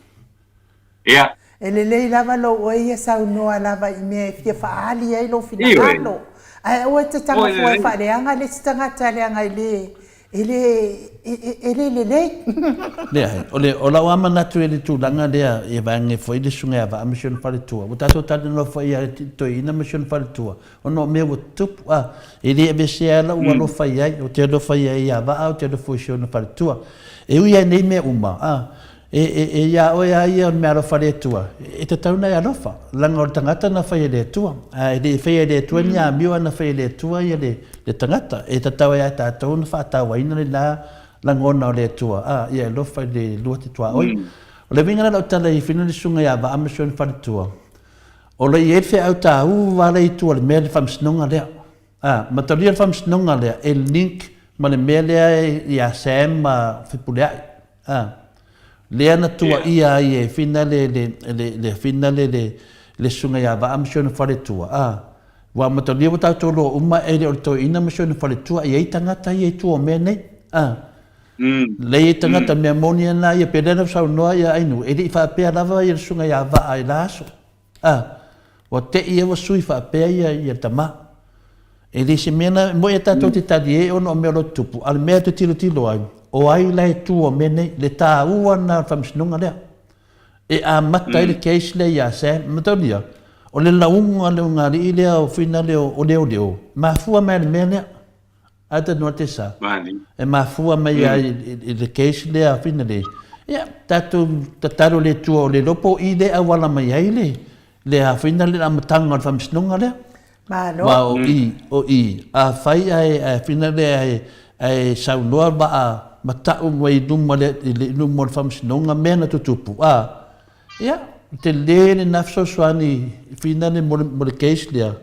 ia. E lelei lava lou oe ia saunoa lava i mea e fia faaali ai lou finagalo. Ae aua e te taga fua e faaleaga le isi tagata leaga e le, e le, e le lelei. Leai, o le, o lau lava manatu i le tulaga lea, ia vaeane foi le Susuga ia Vaa ma si ona faletua. Ua tatou talanoa foi ia Toeaina ma si ona faletua, ona o mea ua tutupu, a, e le aveesea lava lou alofa i ai, ou te alofa i ai ia Vaa, ou te alofa i si ona faletua. E ui lava i nei mea uma, a, E, e, e iā oe a ia o le mea alofa a le Atua, e tatau ona e alofa, leaga o le tagata na fai e le Atua. A e le i faia e le Atua ni amio a na fai e le Atua ia le, le tagata. E tatau ai ia tatou ona faatauaina lena lagona o le Atua, a ia e alofa i le lua te tuaoi. O le uiga lena o lau tala i whina le susuga ia Vaa ma si ona faletua, o lo o i ai le feau tāua lea i tua o le mea le faamasinoga lea. A, matalia le faamasinoga lea e link ma le mea lea ia Sam ma Fepuleai. A, lea na tuaia ai e whina le, le, le, le whina le, le, le susuga ia Vaa ma si ona faletua. A, ua matalia ua tatou loa uma e le o le toeaina ma si ona faletua e i ai tagata ia i tua o mea nei. A, lea i ai tagata, mea moni ana ia, pe lea na saunoa ia Ainu, e le i faapea lava ia le susuga ia Vaa i la aso. A, ua te i ua sui faapea ia, ia tama. E le se mea na moe tatou te tali e ona o mea o lo o tutupu, a o le mea e te tilotilo ai, o ai la e tu o mea nei, le taua lena o le faamasinoga lea. E amata ai le case lea ia Sam, matalia, o le lauga a le ulugalii lea o Fina lea o Leoleo, mafua mai le mea lea. Ai te noa te sa. E mafua mai ai i le case lea a Fina le, ia, tatou tatalo le Atua o le iloa po o i lea e auala mai ai le, le a Fina le amataga o le faamasinoga lea. Malo. Aua o i, o i, afai ae, ae Fina le ae, ae saunoa vaa mata'u mai i luma le, i luma o le faamasinoga mea na tutupu, a, ia, tele lena fesoasoani i Fina le mo le, mo le case lea.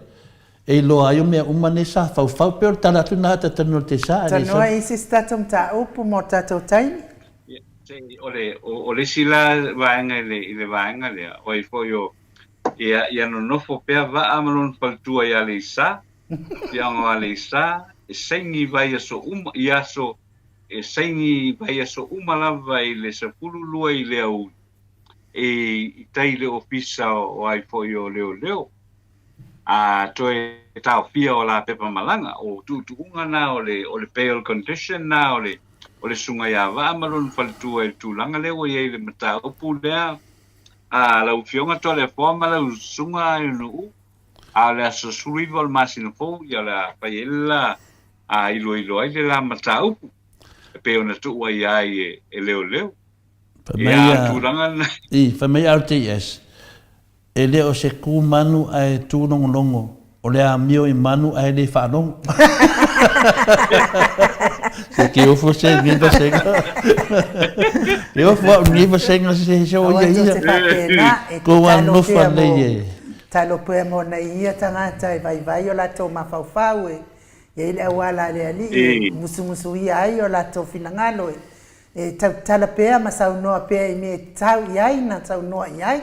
E iloa ai o mea uma nei sa faufau. Pei o le tala atu lena a Talanoa i le Tesa ae le sau. Talanoa isi se tatou mataupu mo le tatou taimi. Ia, se o le, o le isi la vaega i le, i le vaega lea, o ai foi o, ia, ia nonofo pea Vaa ma lona faletua i Aleisa, Afioaga o Aleisa, e saini i vaiaso uma, i aso, e saini i vaiaso uma lava i le 12 i le aoauli, i, i tai i le ofisa o ai foi o Leoleo. A toe taofia o la pepa malaga, o tuutuuga na o le, o le bail condition na o le, o le susuga ia Vaa ma lona faletua i le tulaga lea ua i ai le mataupu lea a lau Afioga Toaleafoa ma lau susuga Ionuu, a o le aso 19 o le masina fou, ia o le a fai ai le la, a iloilo ai le la mataupu e pei ona tuu ai ai e, e leoleo. Fai mai Ia, a tulaga lena. I, fai mai RTS, E le o se ku manu ae tu logologo, o le amio i manu ae le faalogo. Se ke ofo se ni vasenga. Ke ofo au ni vasenga se se o Aua ia tou ia. te faapena, e Ko wa tatalo nofa pea mo, nei e. tatalo pea mo nai ia tagata e vaivai o latou mafaufau e i ai le auala a le Alii e musumusuia ai o latou finagalo e E tautala pea ma saunoa pea i mea e tatau i ai na saunoa i ai.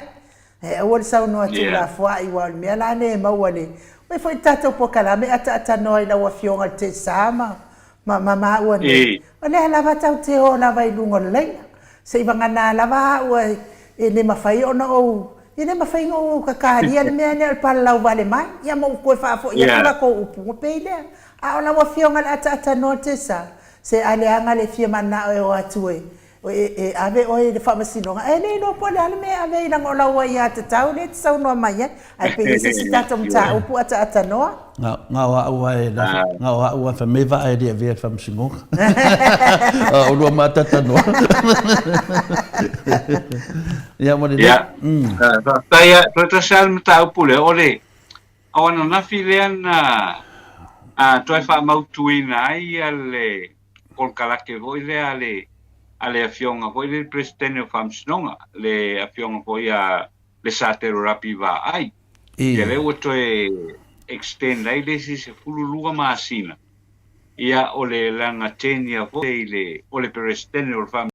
Ae aua le saunoa tuulafoai aua o le mea la lea e maua le Oe foi le tatou polokalame e ataatanoa i lau Afioga i le Tesa ma ma ma maua nei. O lea lava tatou te o lava i luga o le laina. Seivagana lava au e le mafai ona ou e le mafai ona ou kakalia le mea lea o le palalau vale mai ia ma ou toe faafoi atu latou upu ona pei lea. A o lau Afioga i le ataatanoa Tesa, Se a leaga le fia manao e o atu e e ave oe i le faamasinoga, ae le iloa po o le a le mea e ave ai leaga o lau aiatatau lea e te saunoa mai ai. Ae pe i ai se isi tatou mataupu ataatanōa? Na na o a'u a e na o a'u a fai mai vaa e le avea i le faamasinoga. A olua ma ataatanoa. Ia ua lelei. Ia, faafetai lava. Toe tasi lava le mataupu lea, o le O ananafi lea na toe faamautuina ai le konekarate foi lea a le a le Afioga foi lea le Peresetene o Faamasinoga, le Afioga foi a Lesatelo Rapi Vaai. Ia lea ua toe extend ai le isi 12 masina, ia o le lana tenure foi i le o le Peresetene o le Faamasinoga.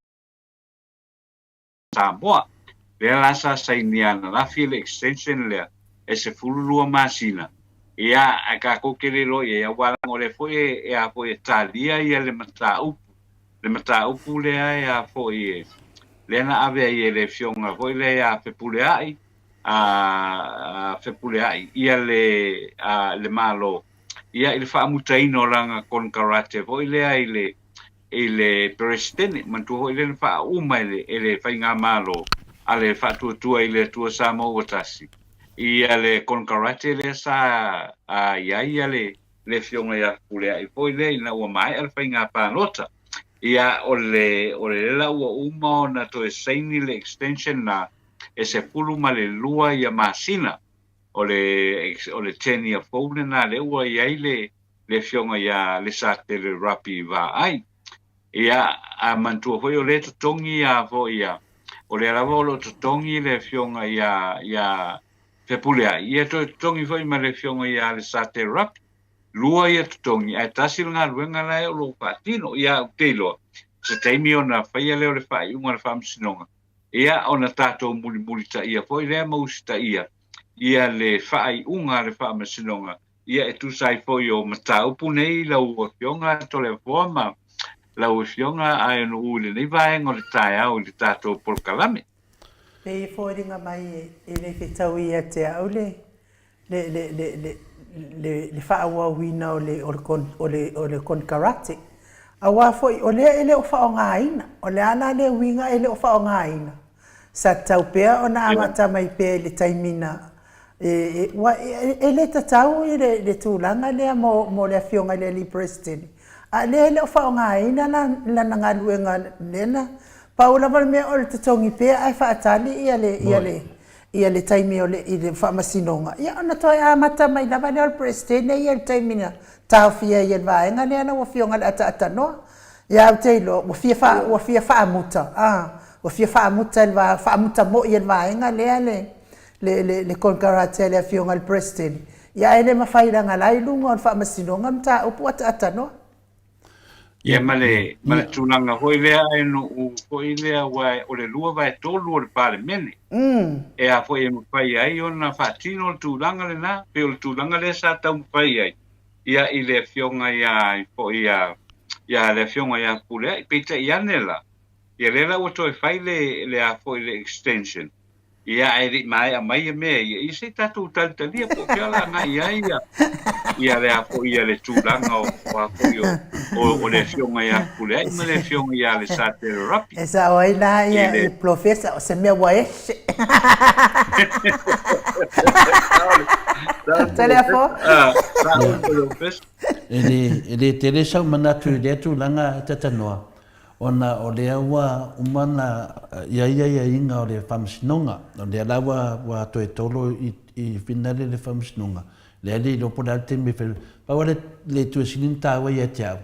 Samoa. Lea la sa sainia ananafi le extension lea e 12 masina, ia ae tatou te le iloa i ai aua leaga o lea foi e a foi e talia ia le mataupu, le mataupu lea e a foi e lea na ave ai e le afioga foi lea ia Fepuleai a Fepuleai ia le a le Malo ia i le faamutaina o lana konekarate foi lea i le i le Peresetene, manatua foi lea na faauma e le, e le Faigamalo a le Faatuatua i le Atua Samoa ua Tasi, ia le konekarate lea sa a i ai ia le, le Afioga ia Fepuleai foi lea ina ua maea le faiga palota. Ia, o le, o le la ua uma ona toe saini le extension na e 12 ia masina, o le, o le tenure fou lena lea ua i ai le, le afioga ia Lesatele Rapi Vaai. Ia, a manatua foi o lea e totogi ia foi ia, o lea lava o lo o totogi le afioga ia, ia Fepuleai, ia toe totogi foi ma le afioga ia Lesatele Rapi. Lua ia totogi, ae tasi le galuega la e o lo o faatino. Ia, ou te iloa, se taimi ona faia lea o le faaiuga a le Faamasinoga, ia ona tatou mulimulitaia foi lea ma usitaia ia le faaiuga a le Faamasinoga Ia, e tusa ai foi o mataupu nei lau Afioga Toleafoa ma lau Afioga Aenu'u i lenei vaega o le taeao i le tatou polokalame. Pei e foliga mai e le fetaui ia te au le, le, le, le, le, le le faaauauina o le o le o le o le konekarate. Aua foi o lea e le o faaaogaina. O le a la le uiga e le o faaaogaina? Sa tatau pea ona amata mai pea i le taimi na aua e le tatau le tulaga lea mo le Afioga i le alii Peresetene, a o lea e le o faaaogaina lana galuega lea na pau lava le mea o le totogi pea ae faatali le taimi o le faamasinoga, ia ona toe amata mai lava lea o le Peresetene ia i le taimi na taofia ai e le vaega lea lau Afioga i le ataatanoa. Ia ou te iloa ua fia ua fia faamuta, ua fia faamuta e le faamuta moi e le vaega lea le le le le konekarate a le Afioga i le Peresetene, ia ae le mafai leaga o la e i luga o le Faamasinoga le mataupu ataatanoa. Ia ma le ma le tulaga foi lea e nuu foi lea aua o le 2/3 o le Palemene. E a foi e mafai ai ona faatino le tulaga lena, pei o le tulaga lea sa taumafai ai ia i le Afioga ia foi ia ia le Afioga ia Fepuleai. Peitai ane la, ia lea la ua toe fai le le a foi le extension. Ia, ae le i maea mai ia mea ia, ia se i tatou talitalia po o fea o le a agai i ai ia, ia le a foi ia le tulaga o, o a foi o, o, o le Afioga ia Fepuleai ma le Afioga ia Alesatele Rapi. E sao ai la ia, ia Polofesa, o se mea ua ese. Taliafo. E le, e le tele sau manatu i lea tulaga e tatanoa, Ona o lea ua uma ona i ai aiaiga o le Faamasinoga, o lea la ua ua toe tolo i i finale le Faamasinoga, lea le iloa po o le a le taimi e fai ai. Pau lava le le itu e sili ona taua ia te au,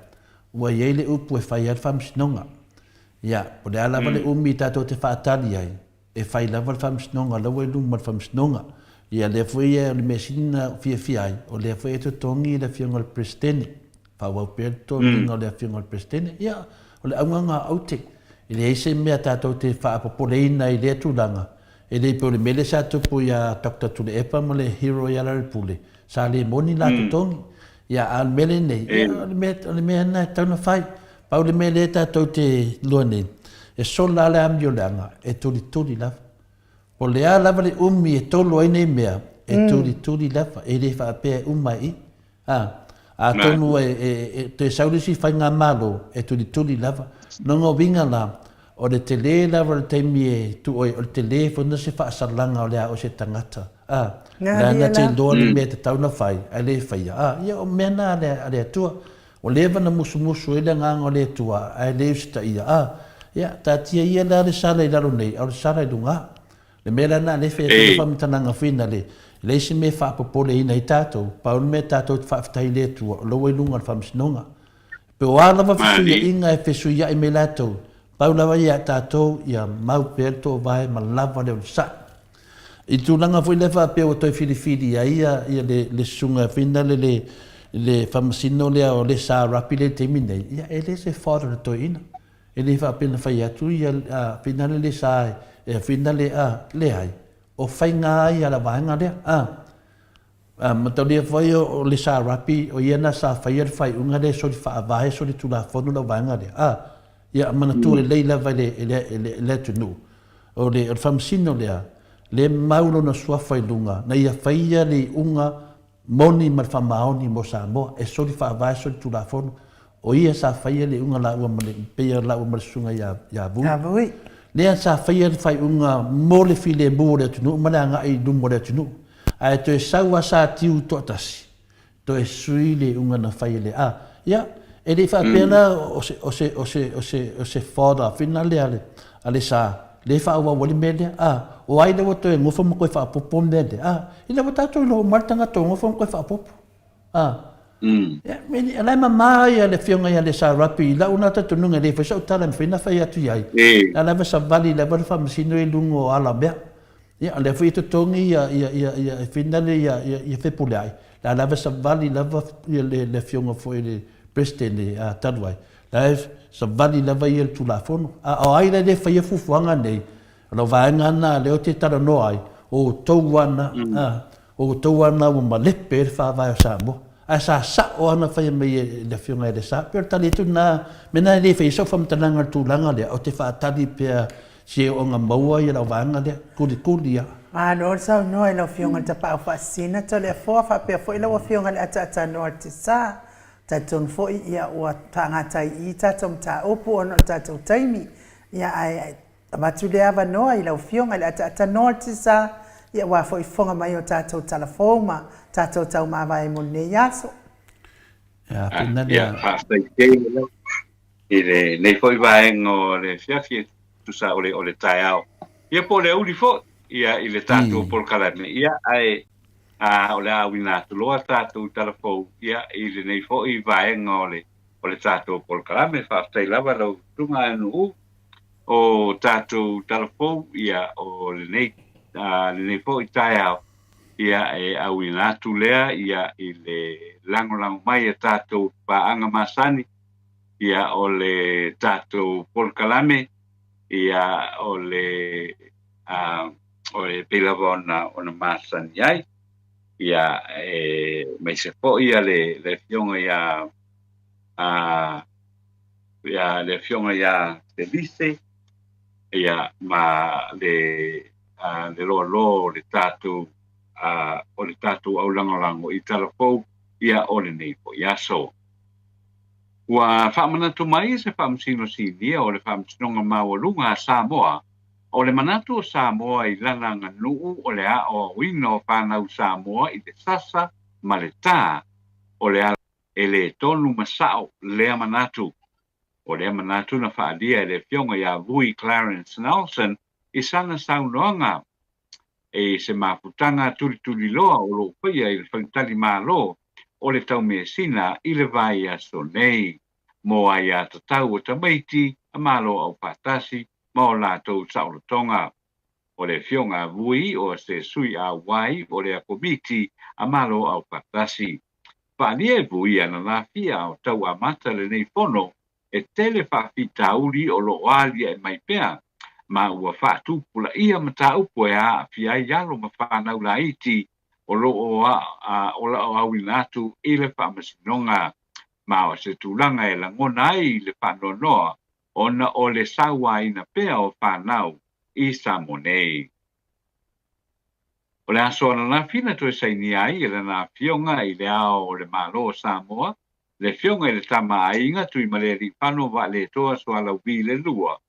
ua i ai le upu e fai ai le Faamasinoga. Ia, po o le a lava le umi tatou te faatali ai, e fai lava le Faamasinoga, o la ua i luma o le Faamasinoga. Ia, lea foi o le mea sili ona fiafia ai, o lea foi e totogi le Afioga i le Peresetene. Faaauau pea le totogiga o le Afioga i le Peresetene. Ia, o le auga lena aute. E leai se mea tatou te faapopoleina i lea tulaga, e le pei o le mea lea sa tupu ia Doctor Tuilaepa ma le hero ia Lealailepule, sa le moni la totogi. Ia, a o le mea lenei, ia, o le mea, o le mea lena e tatau ona fai. Pau le mea lea tatou te iloa nei, e sola lava le amioleaga, e tulituli lava. Po o le a lava le umi e tolo ai nei mea, e tulituli lava, e le faapea e uma i i. A, atonu e, e, e toe sau le isi faigamalo, e tulituli lava. Lona uiga la, o le tele lava o le taimi e tuu ai, o le tele foi lena se faasalaga o le a o se tagata. A, leaga te iloa le mea e tatau ona fai, ae le faia. A, ia o mea na a le, a le Atua. Ua leva na musumusu ai le Agaga o le Atua, ae le usitaia. A, ia, taatia ia la le sala i lalo nei, a o le sala i luga. Le mea la lena lea e fai atu ai le faamatalaga foi na le, leai se mea e faapopoleina ai tatou, pau le mea tatou te faafetai i le Atua, o la ua i luga o le faamasinoga. Pe o a lava fesuiaiga e fesuiai mai latou, pau lava ia tatou ia mau pea le toovae ma lava le onosai. I le tulaga foi lea faapea ua toe filifili ai ia, ia le, le susuga foi lea le, le faamasino lea o le Sa Rapi lea i le taimi nei, ia e le se fault o le toeaina. E le faapea na fai atu ia a finale le sa e finale a, leai, o faiga ai a la vaega lea. A, a mataulia foi o, o le Sa Rapi, o ia na sa faia le faaiuga lea e soli faavae, soli tulafono lau vaega lea. A, ia manatua lelei lava i le, i le, i le, i le atunuu. O le, o le faamasino lea, lea e mau lona suafa i luga, na ia faia le iuga moni ma le faamaoni mo Samoa, e soli faavae, soli tulafono. O ia sa faia le iuga laua ma le, pei o laua ma le susuga ia, ia Vui. Ia Vui. Lea sa faia le faaiuga mo le filemu o le atunuu ma le agai i luma o le atunuu. Ae toe sau a Sa Tiu toatasi, toe sui le iuga na fai e le A. Ia, e le i faapea la o se, o se, o se, o se, o se fodder finale a le, a le Sa, lea e faaauau ai le mea lea. A, o ai lea ua toe nofo ma toe faaopoopo mea lea? A, ina ua tatou iloa uma lava le tagata o nofo ma toe faaopoopo. A, ia, o la e mama ia le Afioga ia Lesa Rapi i lau na talitonuga e le fai sau tala e mafai ona fai atu i ai. O la lava savali lava le faamasino i luga o ala o mea. Ia, o lea foi e totogi ia, ia, ia, ia, e finale ia, ia, ia Fepuleai, la lava savali lava ia le, le afioga foi i le Peresetene a, talu ai, la e savali lava ia le Tulafono. A o ai la e le faia fuafuaga nei, o lau vaega lena lea ou te talanoa ai, o outou ana, a, o outou ana ua malepe ai le Faavae o Samoa. Ae sa sao lava ona faia mai e le Afioga ia Lesa. E pei o le tali atu lena, mea lena e le faia sau faamatalaga i le tulaga lea, ou te faatali pea se ooga maua ia lau vaega lea, kulikuli lava. Malo le saunoa i lau Afioga i le Tapaau Faasisina Toleafoa faapea foi lau Afioga i le Ataatanoa o le Tisaa. Talitonu foi ia ua faagata ai i i tatou mataupu ona o le tatou taimi. Ia ae avatu le avanoa i lau Afioga i le Ataatanoa o le Tisaa ia aua foi fofoga mai o tatou tala fou ma tatou taumavae mo lenei aso. Ia, faafetai tele lava i lenei foi vaega o le afiafi e tusa o le, o le taeao. Ia po o le aoauli foi ia i le tatou polokalame. Ia, ae a, o le a auina atu loa tatou tala fou ia i lenei foi vaega o le, o le tatou polokalame. Faafetai lava lau Susuga Anu'u o tatou tala fou ia o lenei, a, lenei foi taeao. Ia, e auina atu lea ia i le lagolago mai a tatou paaga masani, ia o le tatou polokalame, ia o le a, o le pei lava ona ona masani ai, ia e aemaise foi ia le le afioga ia a ia le afioga ia Felise, ia ma le a le loaloa o le tatou a o le tatou aulagolago i tala fou ia o lenei foi aso. Ua faamanatu mai se Faamasino Sinia o le Faamasinoga Maualuga a Samoa, o le manatu o Samoa i lana aganuu o le aoaoina o fanau Samoa i le sasa ma le tā o le ala e le tonu ma sao lea manatu. O lea manatu na faaalia e le Afioga ia Vui Clarence Nelson i sana saunoaga i se mafutaga tulituliloa o lo o faia i le faletalimalo o le Taumeasina i le vaiaso nei mo aiatatau o tamaiti a Malo Aufaatasi ma o latou saolotoga. O le Afioga a Vui o se sui auai o lea Komiti a Malo Aufaatasi. Faaalia e Vui ana lafia o tau amata lenei fono e tele faafitauli o lo o aliae mai pea, ma ua faatupulaia mataupu e aafia ai alo ma fanau laiti o lo o auina atu i le faamasinoga, ma o se tulaga e lagona ai le faanoanoa ona o le sauaina pea o fanau i Samoa nei. O le aso ananafi na toe sainia ai e lana afioga i Le Ao o le Malo o Samoa, le Afioga i le Tama a Aiga Tuimalealiifano Vaaletoa Sualauvi le Lua,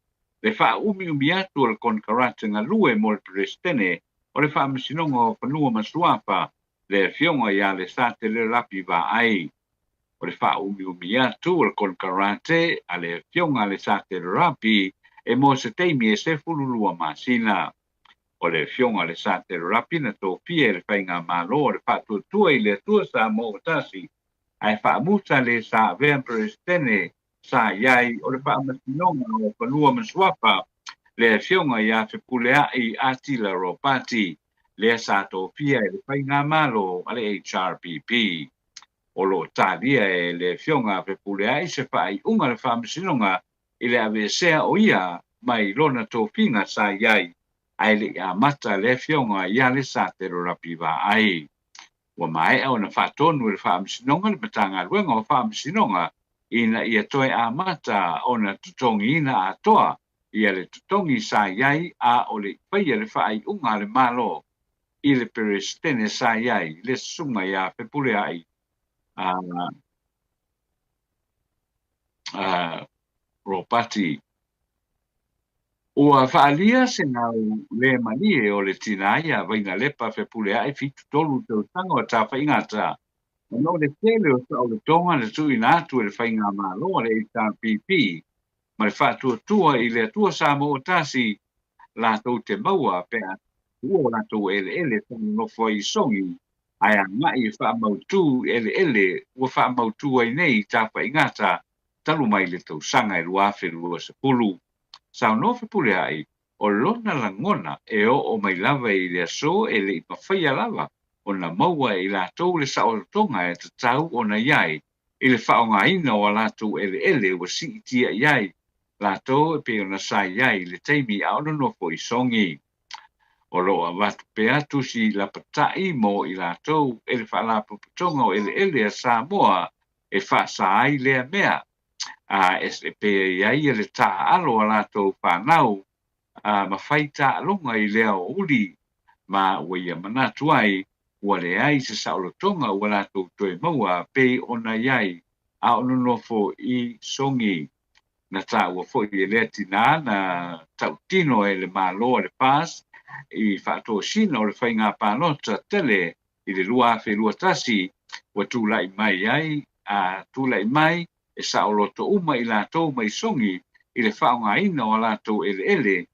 le faaumiumi atu o le konekarate galue mo le Peresetene o le Faamasinoga o Fanua ma Suafa, le Afioga ia Lesatele Lapi Vaai. O le faaumiumi atu o le konekarate a le Afioga Lesatele Lapi e mo se taimi e 12 masina. O le Afioga Lesatele Lapi na tofia e le Faigamalo o le Faatuatua i le Atua Samoa ua Tasi ae faamuta le sa avea Peresetene sa i ai o le Faamasinoga o Fanua ma Suafa, le Afioga ia Fepuleai Atila Ropati, lea sa tofia e le Faigamalo a le HRPP. O lo o talia e le Afioga a Fepuleai se faaiuga a le Faamasinoga i le aveesea o ia mai lona tofiga sa i ai ae le i amata le Afioga ia Lesatelo Lapi Vaai. Ua maea ona faatonu e le Faamasinoga le Matagaluega o Faamasinoga ina ia toe amata ona totogiina atoa ia le totogi sa i ai a o le i faia le faaiuga a le Malo i le Peresetene sa i ai le Susuga ia Fepuleai a Ropati. Ua faaalia se gau le malie o le tina ia Vainalepa Fepuleai 73 tausaga o Tafaigata, ona o le tele o saolotoga na tuuina atu e le Faigamalo a le HRPP ma le faatuatua i le Atua Samoa Tasi latou te maua pe a tuua o latou eleele faalonofo ai i Sogi ae agai e faamautu eleele ua faamautu ai nei Tafaigata talu mai le tausaga e 2020. Saunoa Fepuleai, o lona lagona e oo mai lava i le aso e le i mafaia lava ona maua e i latou le saolotoga e tatau ona i ai i le faaaogaina o a latou eleele ua siitia i ai latou e pei ona sa i ai i le taimi a o nonofo i Sogi. O lo o avatu pea tusi lapatai mo i latou e le Faalapotopotoga o Eleele a Samoa e faasa ai lea mea, a e pei e ai le taaalo a latou fanau, a ma fai taaloga i le aoauli. Ma ua ia manatu ai, ua leai se saolotoga ua latou toe maua pei ona i ai a o nonofo i Sogi. Na taua foi e lea tinā na tautino e le Malo a le FAS i faatosina o le faiga palota tele i le 2021 ua tulai mai ai a tulai mai e saoloto uma i latou mai Sogi i le faaaogaina o a latou eleele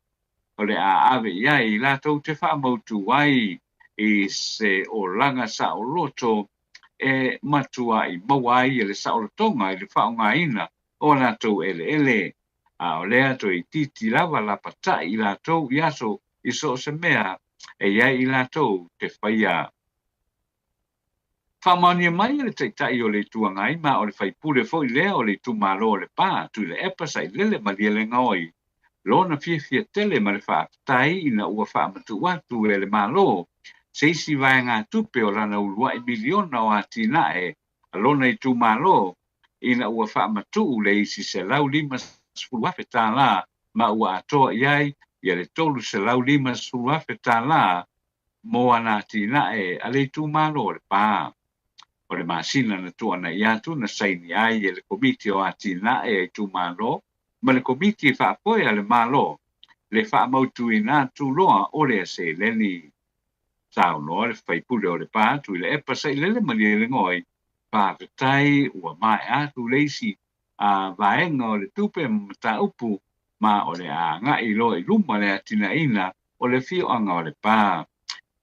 o le a ave i ai latou te faamautu ai i se olaga saoloto e matuaʻi maua ai le saolotoga i le faaaogaina o a latou eleele, a o lea toeitiiti lava lapataʻi i latou i aso i so o se mea e i ai i latou te faia. Faamaonia mai e le Taitai o le Itu Agai ma o le faipule foi lea o le itumalo o Lepa, Tuilaepa Sailele Malielegaoi, lona fiafia tele ma le faafetai ina ua faamatuu atu e le Malo se isi vaegatupe o lana uluai miliona o atinae a lona itumalo ina ua faamatuu le isi $150,000 ma ua atoa i ai ia le $350,000 mo ana atinae a le itumalo o Lepa. O le masina na tuanai atu na saini ai e le Komiti o Atinae a Itumalo ma le Komiti Faafoe a le Malo le faamautuina atu loa o lea seleni. Saunoa le faipule o Lepa, Tuilaepa Sailele Malielegaoi, Faafetai ua maea atu le isi vaega o le tupe ma mataupu ma o le a agai loa i luma le atinaeina o le afioaga o Lepa.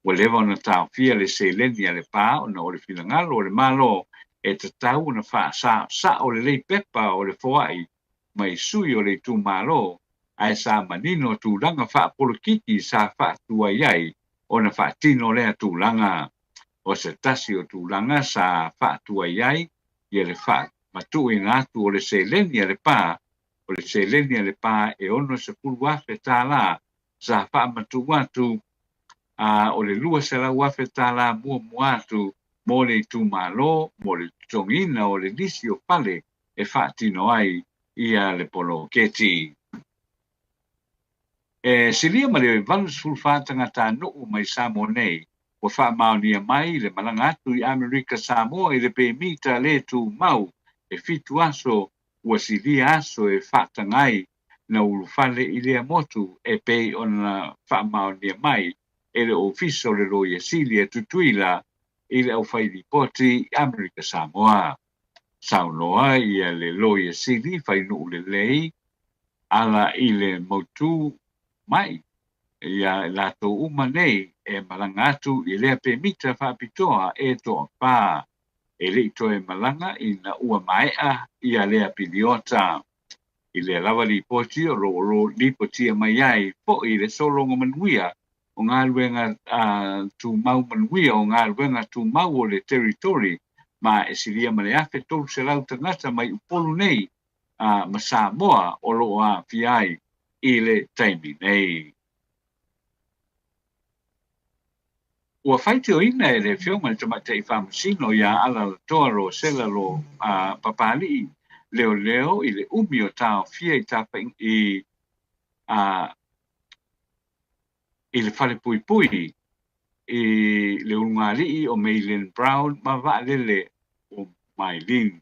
Ua leva ona taofia le seleni a Lepa ona o le finagalo o le Malo e tatau ona faasaosao lelei pepa o le foai mai sui o le itumalo, ae sa manino tulaga faapolokiki sa faatuai ai ona faatino lea tulaga. O se tasi o tulaga sa faatuai ai ia le faamatuuina atu o le seleni a Lepa, o le seleni a Lepa e $60,000 sa faamatuu atu, a o le $200,000 muamua atu mo le itumalo mo le totogiina o le lisi o fale e faatino ai ia le poloketi. E silia ma le 84 tagatanuu mai Samoa nei ua faamaonia mai le malaga atu i Amerika Samoa i le pemita le tumau e fitu aso ua silia aso e faataga ai na ulufale i lea motu e pei ona faamaonia mai e le Ofisa o le Loia Sili a Tutuila i le aufailipoti i Amerika Samoa. Saunoa ia le Loia Sili fainuu lelei ala i le mautu mai ia i latou uma nei e malaga atu i lea pemita faapitoa e toafa e le i toe malaga ina ua maea ia lea piliota. I lea lava lipoti o lo o lipotia mai ai foi le sologa manuia o galuega tumau manuia o galuega tumau o le Territory ma e silia ma le 1,300 tagata mai Upolu nei ma Samoa o lo o aafia ai i le taimi nei. Ua faitioina e le Afioga i le Tamaitai Faamasino ia Alalatoa Rosela Lo Papali'i leoleo i le umi o taofia i i i le falepuipui i le ulugalii o Maylin Brown ma Vaalele o Mailin.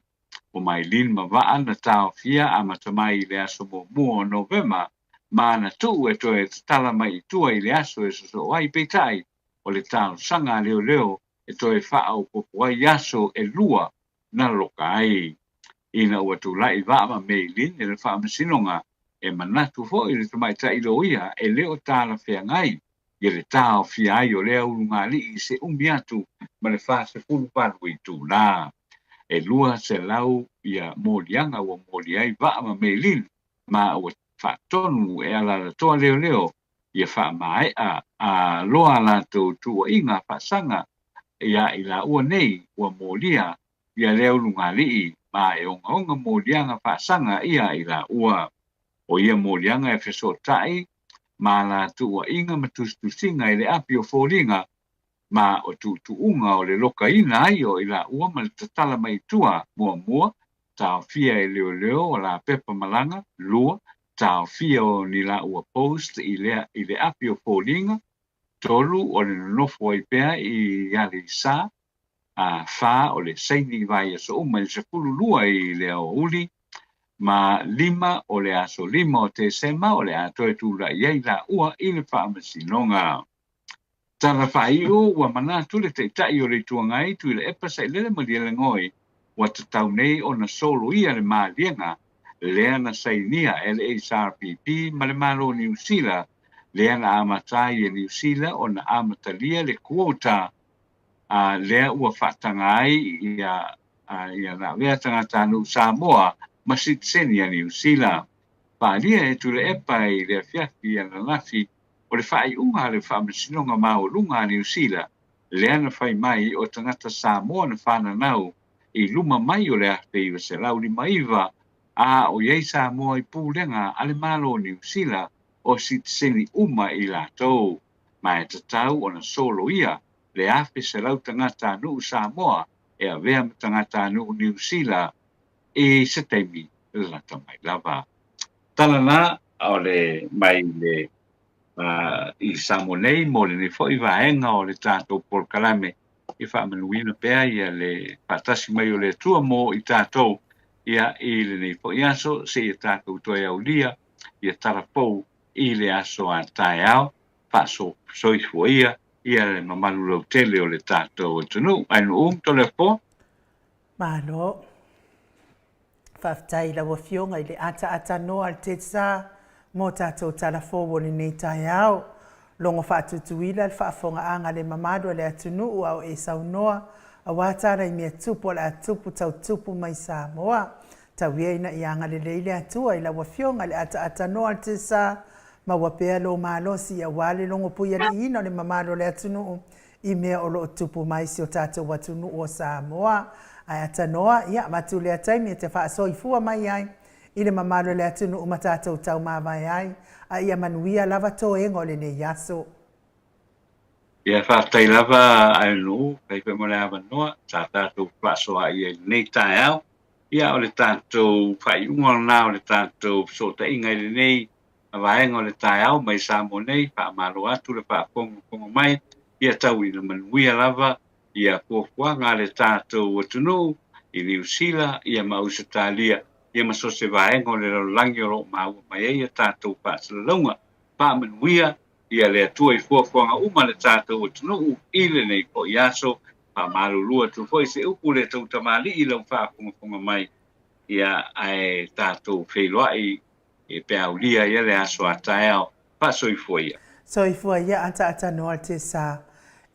O Mailin ma Vaa na taofia amata mai i le aso muamua o Novema ma na tuu e toe tatala mai i tua i le aso e sosoo ai, peitai o le talosaga a leoleo e toe faaopoopo ai aso e lua na loka ai. Ina ua tulai Vaa ma Maylin i le faamasinoga, e manatu foi le tamaitai loia e le o talafeagai ia le taofia ai o lea ulugalii i se umi atu ma le 48 itula. E 200 ia moliaga ua moli ai Vaa ma Maylin ma ua faatonu e Alalatoa leoleo ia faamaea a loa a latou tuuaiga faasaga ia i laua nei ua molia ia lea ulugalii ma e ogaoga moliaga faasaga ia i laua. O ia moliaga e fesootai ma la tuuaiga ma tusitusiga i le api o foliga ma o tuutuuga o le lokaina ai o i laua ma le tatala mai i tua, muamua, taofia e leoleo o la pepa malaga, lua, taofia o ni laua post i lea i le api o foliga, 3 o le nonofo ai pea i Aleisa, a 4 o le saini i vaiaso uma i le 12 i le aoauli, ma 5 o le aso 5 o Tesema o le a toe tulai ai laua i le faamasinoga. Tala faaiu, Ua manatu le Taitai o le Itu Agai Tuilaepa Sailele Malielegaoi ua tatau nei ona soloia le maliega lea na sainia e le HRPP ma le Malo o Niu Sila lea na amata ai e Niu Sila ona amatalia le quota a lea ua faataga ai ia ia na avea tagatanuu Samoa ma sitiseni a Niu Sila. Faaalia e Tuilaepa i le afiafi ananafi O le faaiuga a le Faamasinoga Maualuga a Niu Sila, lea na fai mai o tagata Samoa na fananau i luma mai o le 1959, a o i ai Samoa i pulega a le Malo o Niu Sila, o sitiseni uma i latou, ma e tatau ona soloia le 1,100 tagatanuu Samoa e avea ma tagatanuu Niu Sila i se taimi lata mai lava. Tala na o le mai le i Samoa nei mo lenei foi vaega o le tatou polokalame e faamanuiina pea ia le faatasi mai o le Atua mo i tatou ia i lenei foi aso seia tatou toe aulia ia tala fou i le aso a taeao faasoifua ia ia le mamalu lautele o le tatou atunuu. Ai nuu Toleafoa. Malo. Faafetai i lau Afioga i le ataatanoa a le TEDSA mo tatou tala fou o lenei taeao. Logo faatutuila le faafogaaga le mamalu a le atunuu a o e saunoa aua tala i mea tupu o le a tupu tau tupu mai Samoa. Tau ia ina ia agalelei le Atua i lau Afioga i le ataatanoa a le TEDSA, maua pea lou malosi aua le logo puialiiina o le mamalu o le atunuu i mea o lo o tupu mai si o tatou atunuu o Samoa. Ae atanoa, ia, avatu lea taimi e te faasoifua mai ai i le mamalu o le atunuu ma tatou taumavae ai, a ia manuia lava toega o lenei aso. Ia, faafetai lava Aenu'u, faafetai foi mo le avanoa sa tatou fefaasoaai ai i lenei taeao. Ia, o le tatou faaiuga lena o le tatou fesootaiga i lenei vaega o le taeao mai Samoa nei, faamalo atu le faafogafoga mai, ia tau ina manuia lava ia fuafuaga a le tatou atunuu i Niu Sila ia ma Ausetalia ia ma so o se vaega o le lalolagi o lo o maua mai ai a tatou faasalalauga. Faamanuia ia le Atua i fuafuaga uma a le tatou atunuu i lenei foi aso. Faamalulu atu foi se upu le tou tamalii i lau faafogafoga mai, ia ae tatou feiloai E peaulia ia le aso a taeao, faasoifua ia. Soifua ia ataatanoa te sa.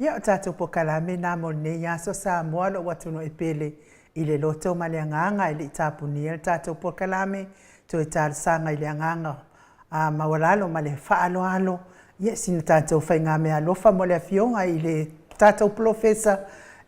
Ia o tatou pokalame na mo lenei aso Samoa lou atunuu e pele i le loto ma le agaga e le i tapunia le tatou pokalame toe talosaga i le agaga a maualalo ma le faaaloalo ia sina tatou faigameaalofa mo le afioga i le tatou polofesa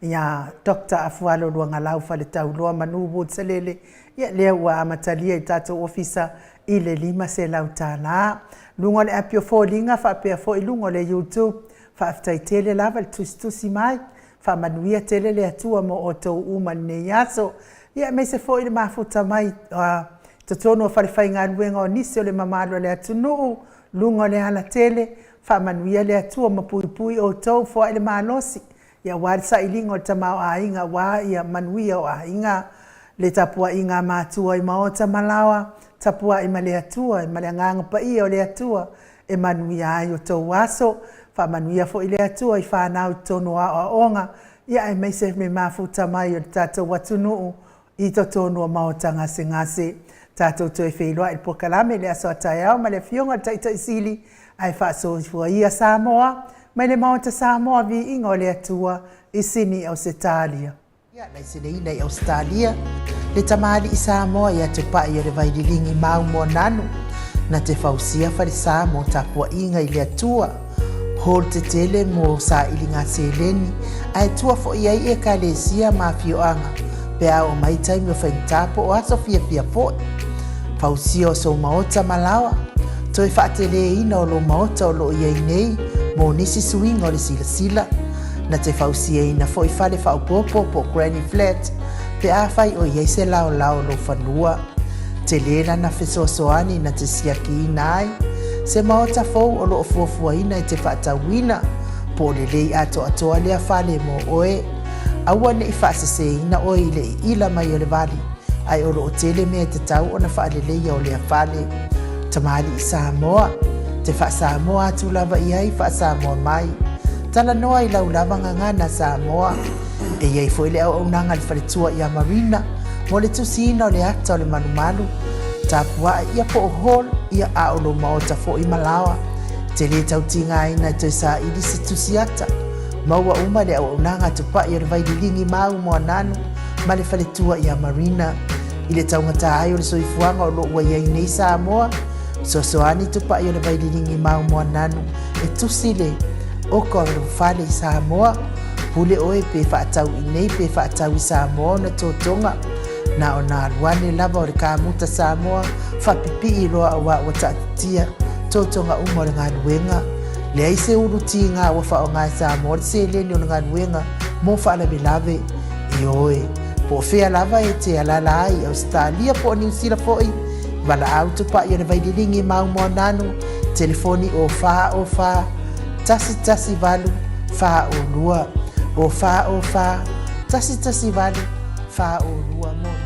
ia Doctor Afualo Luagalau Faletauloa Manu Woods Salele ia lea ua amatalia i tatou ofisa i le $500. Luga o le api o foliga faapea foi luga o le YouTube. Faafetai tele lava le tusitusi mai. Faamanuia tele le Atua mo outou uma i lenei aso. Ia aemaise foi le mafuta mai i totonu o falefaigaluega o nisi o le mamalu o le atunuu, luga o le alatele, faamanuia le Atua ma puipui outou, foai le malosi, ia aua le sailiga o le tamaoaiga, aua ia manuia o aiga, le tapuaiga a matua i maota ma laoa, tapuai ma le Atua, ma le Agaga Paia o le Atua, e manuia ai outou aso. Faamanuia foi le Atua i fanau i totonu o aoaoga, ia aemaise le mafuta mai o le tatou atunuu i totonu o maota gasegase. Tatou toe feiloai i le polokalame i le aso a taeao ma le Afioga i le Taitai Sili ae faasoifua ia Samoa mai le Maota Samoa Viiga o le Atua i Sini Ausetalia. Laiseneina i Ausetalia le tamalii Samoa ia te pa'i o le vaililigi mau moananu na te fausia falesa mo tapua'iga i le Atua hall tetele mo sailiga seleni ae tua fo'i ai Ekalesia ma afioaga pe a oo mai taimi o faigata po o aso fiafia fo'i. Fausia o sou maota ma laoa, toe faateleina o lou maota o lo o i ai nei mo nisi suiga o le silasila. Na te fausiaina fo'i fale faaopoopo po o granny flat pe afai o i ai se laolao o lou fanua. Tele lana fesoasoani na te siakiina ai se maota fou o lo o fuafuaina e te faatauina. Po o lelei atoatoa lea fale mo oe. Aua ne i faaseseina oe i le iila mai o le vali, ae o lo o tele mea e tatau ona faaleleia o lea fale. Tamalii Samoa, te faa-Samoa atu lava i ai faa-Samoa mai. Talanoa i lau lava gagana Samoa. E i ai foi le auaunaga a le faletua ia Marina mo le tusiina o le ata o le malumalu, tapuae ia po o hall ia a o lou maota foi ma laoa. E te le tau tigaina e toe saili se tusi ata. Maua uma le auaunaga a Tupai o le Vaililigi Mau Moananu ma le faletua ia Marina. I le taugata ai o le soifuaga o lo o ua i ai nei Samoa, fesoasoani Tupai o le Vaililigi Mau Moananu e tusi le oka o le fale i Samoa. Pule oe pe faatau i nei pe faatau i Samoa ona totoga. Na ona alu ane lava o le kamuta Samoa faapipii loa auā ua taatitia totoga uma o le galuega. Leai se ulu tiga ua faaaoga e Samoa le seleni o le galuega mo faalavelave. Ioe, po o fea lava e te alaala ai i Ausetalia po o Niu Sila foi, valaau tupai o le Vaililigi Mau Moananu, telefoni o 4 o 4 1 1 8 4 o 2, o 4 o 4 1 1 8 4 o 2 mo.